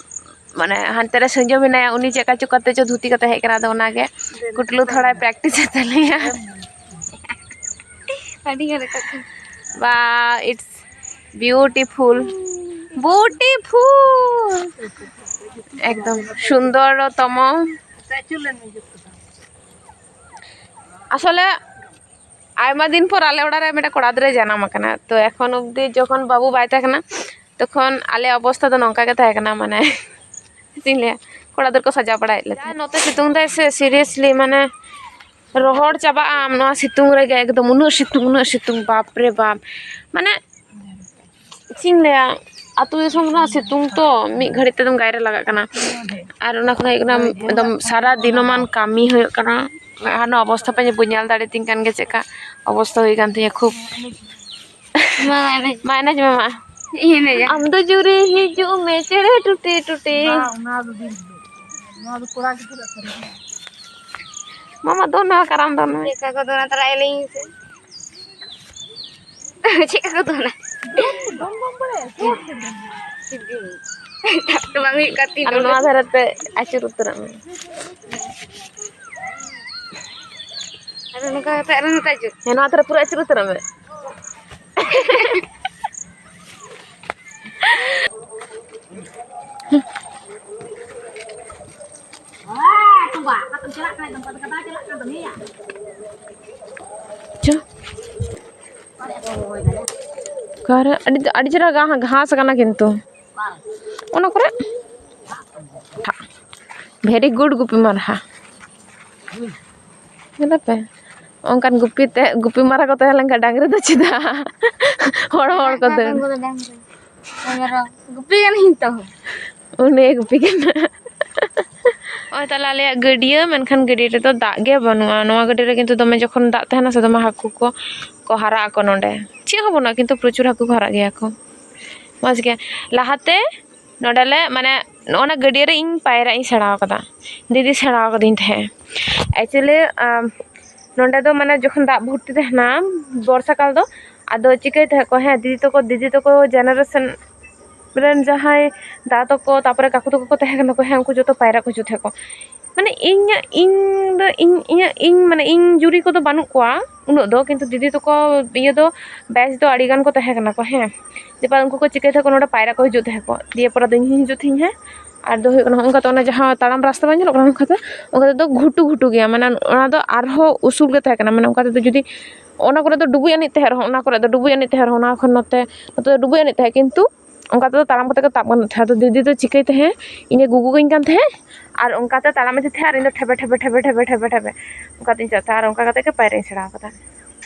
ᱢᱟᱱᱮ ᱦᱟᱱᱛᱮ ᱨᱮ ᱥᱟᱹᱧᱡᱳ ᱢᱮᱱᱟᱭᱟ, ᱩᱱᱤ ᱪᱮᱫ ᱠᱟ ᱪᱚ ᱠᱟᱛᱮ ᱪᱚ ᱫᱷᱩᱛᱤ ᱠᱟᱛᱮ ᱦᱮᱡ ᱠᱟᱱᱟ, ᱟᱫᱚ ᱚᱱᱟᱜᱮ ᱠᱩᱴᱞᱩ ᱛᱷᱚᱲᱟᱭ practice ᱮᱫ ᱛᱟᱞᱮᱭᱟ᱾ ᱟᱹᱰᱤ ᱜᱟᱱ ᱨᱟᱠᱟᱵ ᱠᱟᱱᱟ᱾ Wow, it's beautiful, beautiful, ᱮᱠᱫᱚᱢ ᱥᱩᱱᱫᱚᱨᱚᱛᱚᱢᱚ᱾ ᱟᱥᱚᱞᱮ ᱟᱭᱢᱟ ᱫᱤᱱ ᱯᱚᱨ ᱟᱞᱮ ᱚᱲᱟᱜ ᱨᱮ ᱢᱤᱫᱴᱮᱱ ᱠᱚᱲᱟ ᱜᱤᱫᱽᱨᱟᱹᱭ ᱡᱟᱱᱟᱢ ᱟᱠᱟᱱᱟ, ᱛᱚ ᱮᱠᱷᱚᱱ ᱚᱵᱫᱤ ᱡᱚᱠᱷᱚᱱ ᱵᱟᱹᱵᱩ ᱵᱟᱭ ᱛᱟᱦᱮᱸ ᱠᱟᱱᱟ, ᱛᱚᱠᱷᱚᱱ ᱟᱞᱮᱭᱟᱜ ᱚᱵᱚᱥᱛᱷᱟ ᱫᱚ ᱱᱚᱝᱠᱟ ᱜᱮ ᱛᱟᱦᱮᱸ ᱠᱟᱱᱟ, ᱢᱟᱱᱮ ᱪᱮᱫ ᱤᱧ ᱞᱟᱹᱭᱟ, ᱠᱚᱲᱟ ᱜᱤᱫᱽᱨᱟᱹ ᱠᱚ ᱥᱟᱡᱟᱣ ᱵᱟᱲᱟᱭᱮᱫ ᱞᱮ ᱛᱟᱦᱮᱸᱫ᱾ ᱱᱚᱛᱮ ᱥᱤᱛᱩᱝ ᱫᱟᱭ ᱥᱮ, seriously, ᱢᱟᱱᱮ ᱨᱚᱦᱚᱲ ᱪᱟᱵᱟᱜ ᱟᱢ ᱱᱚᱣᱟ ᱥᱤᱛᱩᱝ ᱨᱮᱜᱮ, ᱮᱠᱫᱚᱢ ᱩᱱᱟᱹᱜ ᱥᱤᱛᱩᱝ, ᱩᱱᱟᱹᱜ ᱥᱤᱛᱩᱝ, ᱵᱟᱯ ᱨᱮ ᱵᱟᱯ᱾ ᱢᱟᱱᱮ ᱪᱮᱫ ᱤᱧ ᱞᱟᱹᱭᱟ, ᱟᱹᱛᱩ ᱫᱤᱥᱚᱢ ᱨᱮᱱᱟᱜ ᱥᱤᱛᱩᱝ ᱛᱚ ᱢᱤᱫ ᱜᱷᱟᱹᱲᱤᱡ ᱛᱮᱫᱚᱢ ᱜᱟᱭᱨᱟ ᱞᱟᱜᱟᱜ ᱠᱟᱱᱟ᱾ ᱟᱨ ᱚᱱᱟ ᱠᱷᱚᱱᱟᱜ ᱦᱩᱭᱩᱜ ᱠᱟᱱᱟ, ᱮᱠᱫᱚᱢ ᱥᱟᱨᱟ ᱫᱤᱱᱚᱢᱟᱱ ᱠᱟᱹᱢᱤ ᱦᱩᱭᱩᱜ ᱠᱟᱱᱟ᱾ ᱟᱨ ᱱᱚᱣᱟ ᱚᱵᱚᱥᱛᱷᱟ ᱯᱮ ᱵᱩᱡᱽ ᱧᱮᱞ ᱫᱟᱲᱮᱭᱟᱛᱤᱧ ᱠᱟᱱ ᱜᱮᱭᱟ, ᱪᱮᱫᱠᱟ ᱚᱵᱚᱥᱛᱷᱟ ᱦᱩᱭ ᱠᱟᱱ ᱛᱤᱧᱟᱹ ᱠᱷᱩᱵ᱾ ᱢᱟ ᱮᱱᱮᱡ᱾ ᱢᱟ ᱮᱱᱮᱡ ᱢᱮ ᱢᱟ᱾ ᱤᱧ ᱮᱱᱮᱡᱟ᱾ ᱟᱢ ᱫᱚ ᱡᱩᱨᱤ ᱦᱤᱡᱩᱜ ᱢᱮ ᱪᱮᱬᱮ ᱴᱩᱴᱤ ᱴᱩᱴᱤ᱾ ᱵᱟᱝ, ᱚᱱᱟ ᱫᱚ ᱫᱤᱱ ᱦᱤᱞᱳᱜ᱾ ᱱᱚᱣᱟ ᱫᱚ ᱠᱚᱲᱟ ᱜᱤᱫᱽᱨᱟᱹ ᱠᱟᱱᱟ᱾ ᱢᱟᱢᱟ ᱫᱚᱱ ᱢᱮ, ᱠᱟᱨᱟᱢ ᱫᱚᱱ ᱢᱮ᱾ ᱪᱮᱫ ᱞᱮᱠᱟ ᱠᱚ ᱫᱚᱱᱟ ᱛᱟᱨᱟ ᱮᱱᱮᱡ ᱤᱧ ᱥᱮ᱾ ᱪᱮᱫ ᱞᱮᱠᱟ ᱠᱚ ᱫᱚᱱᱟ? ᱫᱚᱱ, ᱫᱚᱱ ᱵᱟᱢ ᱵᱟᱲᱟᱭᱟ? ᱪᱮᱫ? ᱥᱤᱫᱤ᱾ ᱛᱟᱯ ᱫᱚ ᱵᱟᱝ ᱦᱩᱭᱩᱜ ᱠᱟᱱ ᱛᱤᱧ ᱟᱨ ᱫᱚᱱ᱾ ᱱᱚᱣᱟ ᱫᱷᱟᱨᱮ ᱛᱮ ᱟᱹᱪᱩᱨ ᱩᱛᱟᱹᱨᱚᱜ ᱢᱮ᱾ ᱟᱫᱚ ᱱᱚᱝᱠᱟ ᱠᱟᱛᱮ ᱟᱨ ᱱᱚᱛᱮ ᱟᱹᱪᱩᱨ᱾ ᱦᱮᱸ, ᱱᱚᱣᱟ ᱫᱷᱟᱨᱮ ᱯᱩᱨᱟᱹ ᱟᱹᱪᱩᱨ ᱩᱛᱟᱹᱨᱚᱜ ᱢᱮ᱾ ᱪᱚ᱾ ᱚᱠᱟᱨᱮ? ᱟᱹᱰᱤ, ᱟᱹᱰᱤ ᱪᱮᱦᱨᱟ ᱜᱷᱟ-, ᱜᱷᱟᱥ ᱠᱟᱱᱟ ᱠᱤᱱᱛᱩ᱾ ᱚᱱᱟ ᱠᱚᱨᱮ᱾ Very good ᱜᱩᱯᱤ ᱢᱟᱨᱦᱟ᱾ ᱧᱮᱞ ᱯᱮ᱾ ᱚᱱᱠᱟᱱ ᱜᱩᱯᱤ ᱛᱮ, ᱜᱩᱯᱤ ᱢᱟᱨᱦᱟ ᱠᱚ ᱛᱟᱦᱮᱸ ᱞᱮᱱᱠᱷᱟᱱ ᱰᱟᱝᱨᱤ ᱫᱚ ᱪᱮᱫᱟᱜ? ᱦᱚᱲ, ᱦᱚᱲ ᱠᱚ ᱫᱟᱹᱲ᱾ ᱩᱱᱠᱩ ᱫᱚ ᱰᱟᱝᱨᱤ᱾ ᱢᱮᱨᱚᱢ᱾ ᱜᱩᱯᱤ ᱠᱟᱹᱱᱟᱹᱧ ᱛᱚ᱾ ᱩᱱᱤ ᱜᱩᱯᱤ ᱠᱟᱱᱟ᱾ ᱱᱚᱜᱼᱚᱭ ᱛᱟᱦᱞᱮ ᱟᱞᱮᱭᱟᱜ ᱜᱟᱹᱰᱭᱟᱹ, ᱢᱮᱱᱠᱷᱟᱱ ᱜᱟᱹᱰᱭᱟᱹ ᱨᱮᱫᱚ ᱫᱟᱜ ᱜᱮ ᱵᱟᱹᱱᱩᱜᱼᱟ᱾ ᱱᱚᱣᱟ ᱜᱟᱹᱰᱭᱟᱹ ᱨᱮ ᱠᱤᱱᱛᱩ ᱫᱚᱢᱮ ᱡᱚᱠᱷᱚᱱ ᱫᱟᱜ ᱛᱟᱦᱮᱱᱟ ᱥᱮ, ᱫᱚᱢᱮ ᱦᱟᱹᱠᱩ ᱠᱚ, ᱠᱚ ᱦᱟᱨᱟᱜ ᱟᱠᱚ ᱱᱚᱸᱰᱮ᱾ ᱪᱮᱫ ᱦᱚᱸ ᱵᱟᱹᱱᱩᱜᱼᱟ, ᱠᱤᱱᱛᱩ ᱯᱨᱚᱪᱩᱨ ᱦᱟᱹᱠᱩ ᱠᱚ ᱦᱟᱨᱟᱜ ᱜᱮᱭᱟ ᱠᱚ᱾ ᱢᱚᱡᱽ ᱜᱮ᱾ ᱞᱟᱦᱟᱛᱮ ᱱᱚᱸᱰᱮ ᱞᱮ, ᱢᱟᱱᱮ, ᱱᱚᱜᱼᱚ ᱱᱟ ᱜᱟᱹᱰᱭᱟᱹ ᱨᱮ ᱤᱧ ᱯᱟᱭᱨᱟᱜ ᱤᱧ ᱥᱮᱬᱟ ᱟᱠᱟᱫᱟ᱾ ᱫᱤᱫᱤ ᱥᱮᱬᱟ ᱟᱠᱟᱫᱤᱧ ᱛᱟᱦᱮᱸᱫ᱾ Actually, ᱟᱢ, ᱱᱚᱸᱰᱮ ᱫᱚ, ᱢᱟᱱᱮ, ᱡᱚᱠᱷᱚᱱ ᱫᱟᱜ ᱵᱷᱚᱨᱛᱤ ᱛᱟᱦᱮᱱᱟ, ᱵᱚᱨᱥᱟ ᱠᱟᱞ ᱫᱚ, ᱟᱫᱚ ᱪᱤᱠᱟᱹᱭ ᱛᱟᱦᱮᱸᱫ ᱠᱚ, ᱦᱮᱸ, ᱫᱤᱫᱤ ᱛᱟᱠᱚ, ᱫᱤᱫᱤ ᱛᱟᱠᱚ generation ᱨᱮᱱ ᱡᱟᱦᱟᱸᱭ ᱫᱟᱫᱟ ᱛᱟᱠᱚ, ᱛᱟᱨᱯᱚᱨᱮ ᱠᱟᱠᱩ ᱛᱟᱠᱚ ᱠᱚ ᱛᱟᱦᱮᱸ ᱠᱟᱱᱟ ᱠᱚ, ᱦᱮᱸ, ᱩᱱᱠᱩ ᱡᱚᱛᱚ ᱯᱟᱭᱨᱟᱜ ᱠᱚ ᱦᱤᱡᱩᱜ ᱛᱟᱦᱮᱸᱫ ᱠᱚ᱾ ᱢᱟᱱᱮ, ᱤᱧ, ᱤᱧ ᱫᱚ, ᱤᱧ, ᱤᱧᱟᱹᱜ, ᱤᱧ, ᱢᱟᱱᱮ, ᱤᱧ ᱡᱩᱨᱤ ᱠᱚᱫᱚ ᱵᱟᱹᱱᱩᱜ ᱠᱚᱣᱟ ᱩᱱᱟᱹᱜ ᱫᱚ, ᱠᱤᱱᱛᱩ ᱫᱤᱫᱤ ᱛᱟᱠᱚ ᱤᱭᱟᱹ ᱫᱚ batch ᱫᱚ ᱟᱹᱰᱤ ᱜᱟᱱ ᱠᱚ ᱛᱟᱦᱮᱸ ᱠᱟᱱᱟ ᱠᱚ, ᱦᱮᱸ᱾ ᱫᱤᱭᱮᱯᱚᱨ ᱩᱱᱠᱩ ᱠᱚ ᱪᱤᱠᱟᱹᱭ ᱛᱟᱦᱮᱸᱫ ᱠᱚ, ᱱᱚᱰᱮ ᱯᱟᱭᱨᱟᱜ ᱠᱚ ᱦᱤᱡᱩᱜ ᱛᱟᱦᱮᱸᱫ ᱠᱚ᱾ ᱫᱤᱭᱮᱯᱚᱨ ᱟᱫᱚ ᱤᱧ ᱦᱚᱸᱧ ᱦᱤᱡᱩᱜ ᱛᱟᱦᱮᱸᱫ, ᱦᱮᱸ᱾ ᱟᱨ ᱫᱚ ᱦᱩᱭᱩᱜ ᱠᱟᱱᱟ, ᱚᱱᱠᱟ ᱛᱮ ᱚᱱᱟ ᱡᱟᱦᱟᱸ ᱛᱟᱲᱟᱢ ᱨᱟᱥᱛᱟ ᱵᱟᱝ ᱧᱮᱞᱚᱜ ᱠᱟᱱᱟ, ᱚᱱᱠᱟ ᱛᱮ, ᱚᱱᱠᱟ ᱛᱮᱫᱚ ᱜᱷᱩᱴᱩ ᱜᱷᱩᱴᱩ ᱜᱮᱭᱟ, ᱢᱟᱱᱮ, ᱚᱱᱟ ᱫᱚ ᱟᱨᱦᱚᱸ ᱩᱥᱩᱞ ᱜᱮ ᱛᱟᱦᱮᱸ ᱠᱟᱱᱟ, ᱢᱟᱱᱮ, ᱚᱱᱠᱟ ᱛᱮᱫᱚ ᱡᱩᱫᱤ ᱚᱱᱟ ᱠᱚᱨᱮ ᱫᱚ ᱰᱩᱵᱩᱡ ᱟᱹᱱᱤᱡ ᱛᱟᱦᱮᱸ ᱨᱮᱦᱚᱸ, ᱚᱱᱟ ᱠᱚᱨᱮ ᱫᱚ ᱰᱩᱵᱩᱡ ᱟᱹᱱᱤᱡ ᱛᱟᱦᱮᱸ ᱨᱮᱦᱚᱸ, ᱚᱱᱟ ᱠᱷᱚᱱ ᱱᱚᱛᱮ, ᱱᱚᱛᱮ ᱫᱚ ᱰᱩᱵᱩᱡ ᱟᱹᱱᱤᱡ ᱛᱟᱦᱮᱸᱫ, ᱠᱤᱱᱛᱩ ᱚᱱᱠᱟ ᱛᱮᱫᱚ ᱛᱟᱲᱟᱢ ᱠᱟᱛᱮ ᱜᱮ ᱛᱟᱵ ᱜᱟᱱᱚᱜ ᱛᱟᱦᱮᱸᱫ᱾ ᱟᱫᱚ ᱫᱤᱫᱤ ᱫᱚ ᱪᱤᱠᱟᱹᱭ ᱛᱟᱦᱮᱸᱫ, ᱤᱧᱮ ᱜᱩᱜᱩ ᱠᱟᱹᱧ ᱠᱟᱱ ᱛᱟᱦᱮᱸᱫ, ᱟᱨ ᱚᱱᱠᱟ ᱛᱮ ᱛᱟᱲᱟᱢ ᱤᱫᱤ ᱛᱟᱦᱮᱸᱫ, ᱟᱨ ᱤᱧ ᱫᱚ ᱴᱷᱮᱵᱮ, ᱴᱷᱮᱵᱮ, ᱴᱷᱮᱵᱮ, ᱴᱷᱮᱵᱮ, ᱴᱷᱮᱵᱮ, ᱚᱱᱠᱟ ᱛᱤᱧ ᱪᱟᱞᱟᱜ ᱛᱟᱦᱮᱸᱫ, ᱟᱨ ᱚᱱᱠᱟ ᱠᱟᱛᱮ ᱜᱮ ᱯᱟᱭᱨᱟᱜ ᱤᱧ ᱥᱮᱬᱟ ᱟᱠᱟᱫᱟ᱾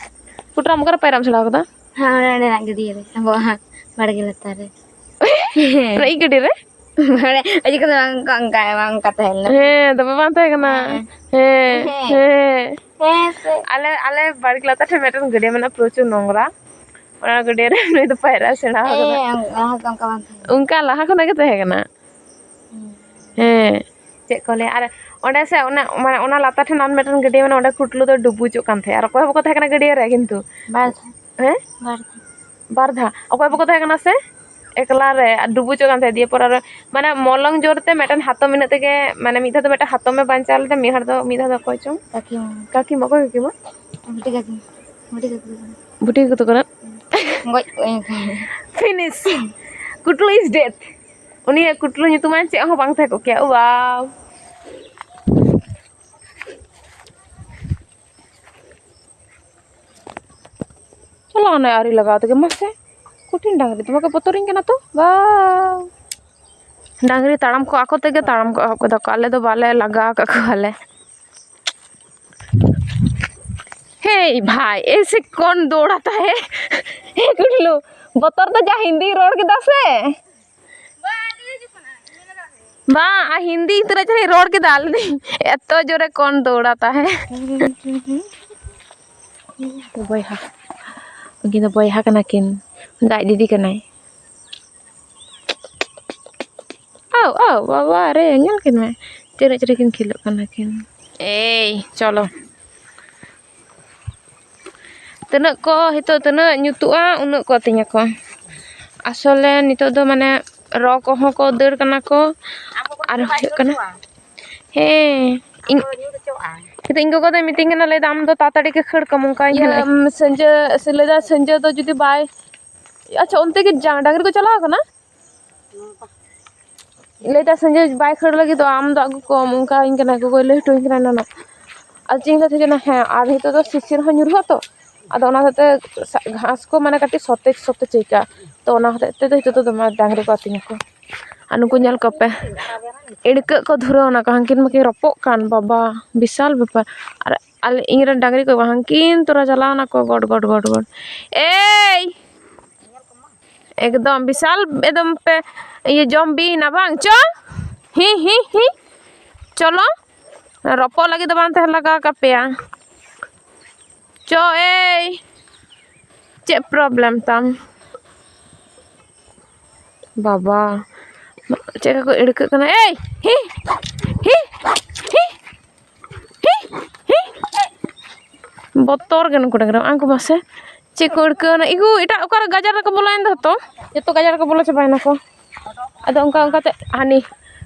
ᱯᱩᱴᱨᱟᱢ, ᱚᱠᱟᱨᱮ ᱯᱟᱭᱨᱟᱜ ᱮᱢ ᱥᱮᱬᱟ ᱟᱠᱟᱫᱟ? ᱦᱮᱸ, ᱚᱸᱰᱮ, ᱚᱸᱰᱮᱱᱟᱜ ᱜᱟᱹᱰᱭᱟᱹ ᱨᱮ, ᱟᱵᱚᱣᱟᱜ ᱦᱟᱸᱜ ᱵᱟᱲᱜᱮ ᱞᱟᱛᱟᱨ ᱨᱮ᱾ ᱚᱱᱟ ᱤᱧ ᱜᱟᱹᱰᱭᱟᱹ ᱨᱮ? ᱢᱟᱱᱮ, ᱟᱹᱰᱤ ᱠᱚᱫᱚ ᱵᱟᱝ ᱚᱱᱠᱟ, ᱚᱱᱠᱟ, ᱵᱟᱝ ᱚᱱᱠᱟ ᱛᱟᱦᱮᱸ ᱞᱮᱱᱟ᱾ ᱦᱮᱸ, ᱫᱚᱢᱮ ᱵᱟᱝ ᱛᱟᱦᱮᱸ ᱠᱟᱱᱟ᱾ ᱦᱮᱸ᱾ ᱦᱮᱸ, ᱦᱮᱸ᱾ ᱦᱮᱸ ᱥᱮ? ᱟᱞᱮ, ᱟᱞᱮ ᱵᱟᱲᱜᱮ ᱞᱟᱛᱟᱨ ᱴᱷᱮᱱ ᱢᱤᱫᱴᱮᱱ ᱜᱟᱹᱰᱭᱟᱹ ᱢᱮᱱᱟᱜᱼᱟ, ᱯᱨᱚᱪᱩᱨ ᱱᱚᱝᱨᱟ᱾ ᱚᱱᱟ ᱜᱟᱹᱰᱭᱟᱹ ᱨᱮ ᱱᱩᱭ ᱫᱚ ᱯᱟᱭᱨᱟ ᱥᱮᱬᱟ ᱟᱠᱟᱫᱟ᱾ ᱮ, ᱞᱟᱦᱟ ᱫᱚ ᱚᱱᱠᱟ ᱵᱟᱝ ᱛᱟᱦᱮᱸ ᱠᱟᱱᱟ᱾ ᱚᱱᱠᱟ ᱞᱟᱦᱟ ᱠᱷᱚᱱᱟᱜ ᱜᱮ ᱛᱟᱦᱮᱸ ᱠᱟᱱᱟ᱾ ᱦᱩᱸ᱾ ᱦᱮᱸ, ᱪᱮᱫ ᱠᱚ ᱞᱟᱹᱭᱟ, ᱟᱨ ᱚᱸᱰᱮ ᱥᱮ ᱚᱱᱟ, ᱢᱟᱱᱮ, ᱚᱱᱟ ᱞᱟᱛᱟᱨ ᱴᱷᱮᱱ ᱟᱨ ᱢᱤᱫᱴᱮᱱ ᱜᱟᱹᱰᱭᱟᱹ ᱢᱮᱱᱟᱜᱼᱟ, ᱚᱸᱰᱮ ᱠᱩᱴᱞᱩ ᱫᱚ ᱰᱩᱵᱩᱡᱚᱜ ᱠᱟᱱ ᱛᱟᱦᱮᱸᱫ, ᱟᱨ ᱚᱠᱚᱭ ᱦᱚᱸ ᱵᱟᱠᱚ ᱛᱟᱦᱮᱸ ᱠᱟᱱᱟ ᱜᱟᱹᱰᱭᱟᱹ ᱨᱮ ᱠᱤᱱᱛᱩ᱾ ᱵᱟᱨ ᱫᱷᱟᱣ᱾ ᱦᱮᱸ? ᱵᱟᱨ ᱫᱷᱟᱣ᱾ ᱵᱟᱨ ᱫᱷᱟᱣ᱾ ᱚᱠᱚᱭ ᱵᱟᱠᱚ ᱛᱟᱦᱮᱸ ᱠᱟᱱᱟ ᱥᱮ? ᱮᱠᱞᱟ ᱨᱮ, ᱟᱨ ᱰᱩᱵᱩᱡᱚᱜ ᱠᱟᱱ ᱛᱟᱦᱮᱸᱫ᱾ ᱫᱤᱭᱮ ᱯᱚᱨ ᱟᱨ, ᱢᱟᱱᱮ, ᱢᱚᱞᱚᱝ ᱡᱳᱨ ᱛᱮ ᱢᱤᱫᱴᱮᱱ ᱦᱟᱛᱚᱢ ᱤᱱᱟᱹᱜ ᱛᱮᱜᱮ, ᱢᱟᱱᱮ, ᱢᱤᱫ ᱫᱷᱟᱣ ᱫᱚ ᱢᱤᱫᱴᱮᱱ ᱦᱟᱛᱚᱢᱮ ᱵᱟᱧᱪᱟᱣ ᱞᱮᱫᱟ, ᱢᱤᱫ ᱦᱚᱲ ᱫᱚ, ᱢᱤᱫ ᱫᱷᱟᱣ ᱫᱚ ᱚᱠᱚᱭ ᱪᱚᱝ? ᱠᱟᱹᱠᱤ ᱢᱟᱢᱟ᱾ ᱠᱟᱹᱠᱤ ᱢᱟ, ᱚᱠᱚᱭ ᱠᱟᱹᱠᱤ ᱢᱟ? ᱵᱩᱰᱷᱤ ᱠᱟᱹᱠᱤ᱾ ᱵᱩᱰᱷᱤ ᱠᱟᱹᱠᱤ ᱫᱚ ᱠᱟᱱᱟ᱾ ᱵᱩᱰᱷᱤ ᱠᱟᱹᱠᱤ ᱫᱚ ᱠᱟᱱᱟ᱾ ᱜᱚᱡ ᱠᱚᱜᱼᱟᱹᱧ᱾ Finish. ᱠᱩᱴᱞᱩ is dead. ᱩᱱᱤᱭᱟᱜ ᱠᱩᱴᱞᱩ ᱧᱩᱛᱩᱢᱟᱱ ᱪᱮᱫ ᱦᱚᱸ ᱵᱟᱝ ᱛᱟᱦᱮᱸ ᱠᱚᱜ ᱠᱮᱭᱟ᱾ ᱳᱣᱟᱣ᱾ ᱪᱟᱞᱟᱣ ᱱᱟᱭ ᱟᱹᱣᱨᱤ ᱞᱟᱜᱟᱣ ᱛᱮᱜᱮ, ᱢᱟᱥᱮ᱾ ᱠᱚᱴᱷᱤᱱ ᱰᱟᱝᱨᱤ ᱫᱚᱢᱮ ᱠᱚ ᱵᱚᱛᱚᱨᱤᱧ ᱠᱟᱱᱟ ᱛᱚ᱾ ᱵᱟᱣ᱾ ᱰᱟᱝᱨᱤ ᱛᱟᱲᱟᱢ ᱠᱚ ᱟᱠᱚ ᱛᱮᱜᱮ ᱛᱟᱲᱟᱢ ᱠᱚ ᱮᱦᱚᱵ ᱠᱮᱫᱟ ᱠᱚ᱾ ᱟᱞᱮ ᱫᱚ ᱵᱟᱞᱮ ᱞᱟᱜᱟ ᱟᱠᱟᱫ ᱠᱚᱣᱟᱞᱮ᱾ ᱦᱮᱭ ᱵᱷᱟᱭ, ᱮᱥᱮ ᱠᱚᱱ ᱫᱳᱲᱟᱛᱟ ᱦᱮ? ᱦᱮ ᱠᱩᱴᱞᱩ, ᱵᱚᱛᱚᱨ ᱫᱚ ᱡᱟ ᱦᱤᱱᱫᱤ ᱨᱚᱲ ᱠᱮᱫᱟ ᱥᱮ᱾ ᱵᱟᱝ, ᱟᱨ ᱦᱤᱱᱫᱤ ᱛᱤᱱᱟᱹᱜ ᱪᱮᱦᱨᱟᱧ ᱨᱚᱲ ᱠᱮᱫᱟ, ᱞᱟᱹᱭᱫᱟᱹᱧ, ᱮᱛᱚ ᱡᱳᱨᱮ ᱠᱚᱱ ᱫᱳᱲᱟᱛᱟ ᱦᱮ᱾ ᱵᱚᱭᱦᱟ, ᱩᱱᱠᱤᱱ ᱫᱚ ᱵᱚᱭᱦᱟ ᱠᱟᱱᱟ ᱠᱤᱱ, ᱫᱟᱜ ᱫᱤᱫᱤ ᱠᱟᱱᱟᱭ᱾ ᱟᱣ, ᱟᱣ, ᱵᱟᱵᱟ ᱨᱮ, ᱧᱮᱞ ᱠᱤᱱ ᱢᱮ, ᱪᱮᱨᱮᱡ ᱪᱮᱨᱮᱡ ᱠᱤᱱ ᱠᱷᱮᱞᱳᱜ ᱠᱟᱱᱟ ᱠᱤᱱ᱾ ᱮᱭ, ᱪᱚᱞᱚ᱾ ᱛᱤᱱᱟᱹᱜ ᱠᱚ ᱱᱤᱛᱚᱜ ᱛᱤᱱᱟᱹᱜ ᱧᱩᱛᱩᱜᱼᱟ, ᱩᱱᱟᱹᱜ ᱠᱚ ᱟᱹᱛᱤᱧᱟᱠᱚ᱾ ᱟᱥᱚᱞᱮ ᱱᱤᱛᱚᱜ ᱫᱚ ᱢᱟᱱᱮ ᱨᱚ ᱠᱚᱦᱚᱸ ᱠᱚ ᱫᱟᱹᱲ ᱠᱟᱱᱟ ᱠᱚ᱾ ᱟᱨ ᱦᱩᱭᱩᱜ ᱠᱟᱱᱟ, ᱦᱮᱸ, ᱤᱧ, ᱱᱤᱛᱚᱜ ᱤᱧ ᱜᱚᱜᱚ ᱫᱚᱭ ᱢᱤᱛᱟᱹᱧ ᱠᱟᱱᱟ, ᱞᱟᱹᱭᱫᱟ, "ᱟᱢ ᱫᱚ ᱛᱟᱲᱟᱛᱟᱲᱤ ᱜᱮ ᱠᱷᱟᱹᱲ ᱠᱟᱢ", ᱚᱱᱠᱟᱧ ᱤᱭᱟᱹ, ᱠᱟᱱᱟᱭ᱾ ᱩᱢ, ᱥᱟᱹᱧᱡᱟᱹ, ᱥᱮ ᱞᱟᱹᱭᱫᱟ, ᱥᱟᱹᱧᱡᱟᱹ ᱫᱚ ᱡᱩᱫᱤ ᱵᱟᱭ, ᱟᱪᱪᱷᱟ, ᱚᱱᱛᱮ ᱜᱮ ᱡᱟᱝ ᱰᱟᱝᱨᱤ ᱠᱚ ᱪᱟᱞᱟᱣ ᱠᱟᱱᱟ? ᱞᱟᱹᱭᱫᱟ, "ᱥᱟᱹᱧᱡᱟᱹ ᱵᱟᱭ ᱠᱷᱟᱹᱲ ᱞᱟᱹᱜᱤᱫᱚᱜᱼᱟ, ᱟᱢ ᱫᱚ ᱟᱹᱜᱩ ᱠᱚᱢ", ᱚᱱᱠᱟᱧ ᱠᱟᱱᱟ, ᱜᱚᱜᱚᱭ ᱞᱟᱹᱭ ᱦᱚᱴᱚᱧ ᱠᱟᱱᱟ ᱮᱱᱟᱱᱚᱜ᱾ ᱟᱨ ᱪᱮᱫ ᱤᱧ ᱞᱟᱹᱭ ᱛᱟᱦᱮᱸ ᱠᱟᱱᱟ, ᱦᱮᱸ, ᱟᱨ ᱱᱤᱛᱚᱜ ᱫᱚ ᱥᱤᱥᱤᱨ ᱦᱚᱸ ᱧᱩᱨᱦᱩᱜᱼᱟ ᱛᱚ, ᱟᱫᱚ ᱚᱱᱟ ᱦᱚᱛᱮᱡ ᱛᱮ ᱥᱟ-, ᱜᱷᱟᱥ ᱠᱚ ᱢᱟᱱᱮ ᱠᱟᱹᱴᱤᱡ ᱥᱚᱛᱮᱡ ᱥᱚᱛᱮᱡ ᱟᱹᱭᱠᱟᱹᱜᱼᱟ, ᱛᱚ ᱚᱱᱟ ᱦᱚᱛᱮᱡ ᱛᱮᱫᱚ ᱱᱤᱛᱚᱜ ᱫᱚ ᱫᱚᱢᱮ ᱰᱟᱝᱨᱤ ᱠᱚ ᱟᱹᱛᱤᱧ ᱟᱠᱚ᱾ ᱟᱨ ᱱᱩᱠᱩ ᱧᱮᱞ ᱠᱚᱯᱮ, ᱤᱲᱠᱟᱹᱜ ᱠᱚ ᱫᱷᱩᱨᱟᱹᱣ ᱮᱱᱟ ᱠᱚ, ᱦᱟᱱᱠᱤᱱ ᱢᱟᱠᱤᱱ ᱨᱚᱯᱚᱜ ᱠᱟᱱ, ᱵᱟᱵᱟ, ᱵᱤᱥᱟᱞ ᱵᱮᱯᱟᱨ᱾ ᱟᱨ ᱟᱞᱮ, ᱤᱧ ᱨᱮᱱ ᱰᱟᱝᱨᱤ ᱠᱚ ᱦᱟᱱᱠᱤᱱ ᱛᱚᱨᱟ ᱪᱟᱞᱟᱣ ᱮᱱᱟ ᱠᱚ, ᱜᱚᱰ, ᱜᱚᱰ, ᱜᱚᱰ, ᱜᱚᱰ᱾ ᱮᱭ! ᱮᱠᱫᱚᱢ ᱵᱤᱥᱟᱞ, ᱮᱠᱫᱚᱢ ᱯᱮ ᱤᱭᱟᱹ ᱡᱚᱢ ᱵᱤᱭᱮᱱᱟ ᱵᱟᱝ? ᱪᱚ, ᱦᱤ, ᱦᱤ, ᱦᱤ, ᱪᱚᱞᱚ, ᱨᱚᱯᱚᱜ ᱞᱟᱹᱜᱤᱫ ᱫᱚ ᱵᱟᱝ ᱛᱟᱦᱮᱸ ᱞᱟᱜᱟᱣ ᱠᱟᱯᱮᱭᱟ᱾ ᱪᱚ, ᱮᱭ, ᱪᱮᱫ problem ᱛᱟᱢ? ᱵᱟᱵᱟ, ᱪᱮᱫ ᱞᱮᱠᱟ ᱠᱚ ᱟᱹᱲᱠᱟᱹᱜ ᱠᱟᱱᱟ᱾ ᱮᱭ, ᱦᱤ, ᱦᱤ, ᱦᱤ, ᱦᱤ, ᱦᱤ᱾ ᱵᱚᱛᱚᱨ ᱜᱮ ᱱᱩᱠᱩ ᱰᱟᱝᱨᱟ᱾ ᱟᱝᱠᱩ ᱢᱟᱥᱮ ᱪᱮᱫ ᱠᱚ ᱟᱹᱲᱠᱟᱹᱣ ᱮᱱᱟ᱾ ᱤᱜᱩ, ᱮᱴᱟᱜ ᱚᱠᱟᱨᱮ ᱜᱟᱡᱟᱲ ᱨᱮᱠᱚ ᱵᱚᱞᱚᱭᱮᱱ ᱫᱚ ᱛᱚ᱾ ᱡᱚᱛᱚ ᱜᱟᱡᱟᱲ ᱨᱮᱠᱚ ᱵᱚᱞᱚ ᱪᱟᱵᱟᱭᱮᱱᱟ ᱠᱚ᱾ ᱟᱫᱚ ᱚᱱᱠᱟ ᱚᱱᱠᱟᱛᱮ ᱦᱟᱹᱱᱤ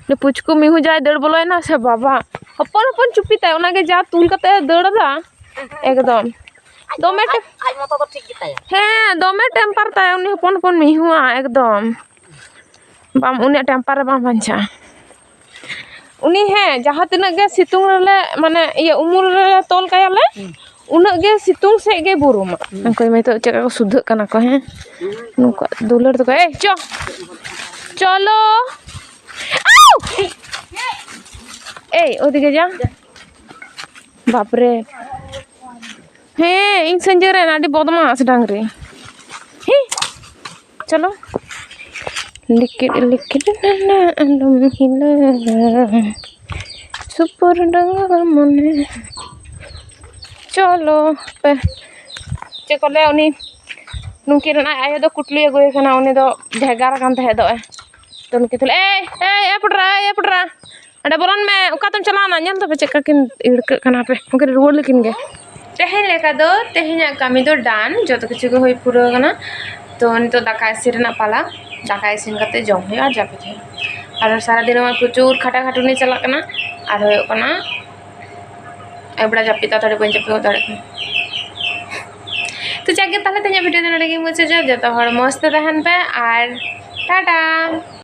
ᱩᱱᱤ ᱯᱩᱪᱠᱩ ᱢᱤᱦᱩ ᱡᱟᱭ ᱫᱟᱹᱲ ᱵᱚᱞᱚᱭᱮᱱᱟ ᱥᱮ ᱵᱟᱵᱟ, ᱦᱚᱯᱚᱱ ᱦᱚᱯᱚᱱ ᱪᱩᱯᱤ ᱛᱟᱭ, ᱚᱱᱟᱜᱮ ᱡᱟ ᱛᱩᱞ ᱠᱟᱛᱮ ᱮ ᱫᱟᱹᱲ ᱮᱫᱟ ᱮᱠᱫᱚᱢ᱾ ᱫᱚᱢᱮ ᱴᱮ- ᱟᱡ ᱢᱚᱛᱚ ᱫᱚ ᱴᱷᱤᱠ ᱜᱮᱛᱟᱭᱟ᱾ ᱦᱮᱸ, ᱫᱚᱢᱮ temper ᱛᱟᱭ ᱩᱱᱤ ᱦᱚᱯᱚᱱ ᱦᱚᱯᱚᱱ ᱢᱤᱦᱩᱣᱟᱜ ᱮᱠᱫᱚᱢ᱾ ᱵᱟᱢ, ᱩᱱᱤᱭᱟᱜ temper ᱨᱮ ᱵᱟᱢ ᱵᱟᱧᱪᱟᱜᱼᱟ᱾ ᱩᱱᱤ, ᱦᱮᱸ, ᱡᱟᱦᱟᱸ ᱛᱤᱱᱟᱹᱜ ᱜᱮ ᱥᱤᱛᱩᱝ ᱨᱮᱞᱮ, ᱢᱟᱱᱮ, ᱤᱭᱟᱹ, ᱩᱢᱩᱞ ᱨᱮ ᱛᱚᱞ ᱠᱟᱭᱟᱞᱮ, ᱩᱱᱟᱹᱜ ᱜᱮ ᱥᱤᱛᱩᱝ ᱥᱮᱫ ᱜᱮ ᱵᱩᱨᱩᱢᱟ᱾ ᱩᱱᱠᱩ ᱱᱤᱛᱚᱜ ᱪᱮᱫ ᱞᱮᱠᱟ ᱠᱚ ᱥᱩᱫᱷᱟᱹᱜ ᱠᱟᱱᱟ ᱠᱚ, ᱦᱮᱸ? ᱱᱩᱠᱩᱣᱟᱜ ᱫᱩᱞᱟᱹᱲ ᱛᱟᱠᱚ᱾ ᱮᱭ, ᱪᱚ, ᱪᱚᱞᱚ᱾ ᱟᱣ! ᱮᱭ, ᱳদিকে যা। ᱵᱟᱯᱨᱮ᱾ ᱦᱮᱸ, ᱤᱧ ᱥᱮᱸᱡᱮ ᱨᱮᱱ ᱟᱹᱰᱤ ᱵᱚᱫᱢᱟᱥ ᱰᱟᱝᱨᱤ᱾ ᱦᱤ, ᱪᱚᱞᱚ᱾ ᱞᱤᱠᱤᱨ ᱞᱤᱠᱤᱨ ᱱᱟᱱᱟ ᱟᱞᱚᱢ ᱦᱤᱞᱟᱹ, ᱥᱩᱯᱩᱨ ᱰᱟᱝᱨᱟ ᱢᱚᱱᱮ᱾ ᱪᱚᱞᱚ ᱯᱮ᱾ ᱪᱮᱫ ᱠᱚ ᱞᱟᱹᱭᱟ, ᱩᱱᱤ ᱱᱩᱠᱤᱱ ᱨᱮᱱ ᱟᱡ ᱟᱭᱳ ᱫᱚ ᱠᱩᱴᱞᱤ ᱟᱹᱜᱩᱭᱮ ᱠᱟᱱᱟ, ᱩᱱᱤ ᱫᱚ ᱵᱷᱮᱜᱟᱨ ᱟᱠᱟᱱ ᱛᱟᱦᱮᱸ ᱫᱚ᱾ ᱛᱚ ᱱᱩᱠᱤᱱ ᱛᱟᱦᱞᱮ, ᱮᱭ, ᱮᱭ, ᱮ ᱯᱩᱴᱨᱟ, ᱮᱭ, ᱮ ᱯᱩᱴᱨᱟ, ᱚᱸᱰᱮ ᱵᱚᱞᱚᱱ ᱢᱮ, ᱚᱠᱟ ᱛᱮᱢ ᱪᱟᱞᱟᱣᱱᱟ? ᱧᱮᱞ ᱛᱟᱯᱮ ᱪᱮᱫ ᱞᱮᱠᱟ ᱠᱤᱱ ᱤᱲᱠᱟᱹᱜ ᱠᱟᱱᱟ ᱯᱮ, ᱩᱱᱠᱤᱱ ᱨᱩᱣᱟᱹᱲ ᱞᱮᱠᱤᱱ ᱜᱮ᱾ ᱛᱮᱦᱮᱧ ᱞᱮᱠᱟ ᱫᱚ ᱛᱮᱦᱮᱧᱟᱜ ᱠᱟᱹᱢᱤ ᱫᱚ done, ᱡᱚᱛᱚ ᱠᱤᱪᱷᱩ ᱜᱮ ᱦᱩᱭ ᱯᱩᱨᱟᱹᱣ ᱠᱟᱱᱟ᱾ ᱛᱚ ᱱᱤᱛᱚᱜ ᱫᱟᱠᱟ ᱤᱥᱤᱱ ᱨᱮᱱᱟᱜ ᱯᱟᱞᱟ, ᱫᱟᱠᱟ ᱤᱥᱤᱱ ᱠᱟᱛᱮ ᱡᱚᱢ ᱦᱩᱭᱩᱜᱼᱟ ᱟᱨ ᱡᱟᱹᱯᱤᱫ ᱦᱩᱭᱩᱜᱼᱟ᱾ ᱟᱨ ᱥᱟᱨᱟᱫᱤᱱ ᱱᱚᱣᱟ ᱯᱨᱚᱪᱩᱨ ᱠᱷᱟᱴᱟ ᱠᱷᱟᱴᱩᱱᱤ ᱪᱟᱞᱟᱜ ᱠᱟᱱᱟ, ᱟᱨ ᱦᱩᱭᱩᱜ ᱠᱟᱱᱟ ᱟᱹᱭᱩᱵ ᱵᱮᱲᱟ ᱡᱟᱹᱯᱤᱫ ᱛᱟᱲᱟᱛᱟᱲᱤ ᱵᱟᱹᱧ ᱡᱟᱹᱯᱤᱫ ᱜᱚᱫ ᱫᱟᱲᱮᱭᱟᱜ ᱠᱟᱱᱟ᱾ ᱛᱚ ᱡᱟᱠ ᱜᱮ, ᱛᱟᱦᱞᱮ ᱛᱮᱦᱮᱧᱟᱜ video ᱫᱚ ᱱᱚᱰᱮ ᱜᱤᱧ ᱢᱩᱪᱟᱹᱫᱟ᱾ ᱡᱚᱛᱚ ᱦᱚᱲ ᱢᱚᱡᱽ ᱛᱮ ᱛᱟᱦᱮᱱ ᱯᱮ ᱟᱨ ᱴᱟᱴᱟ᱾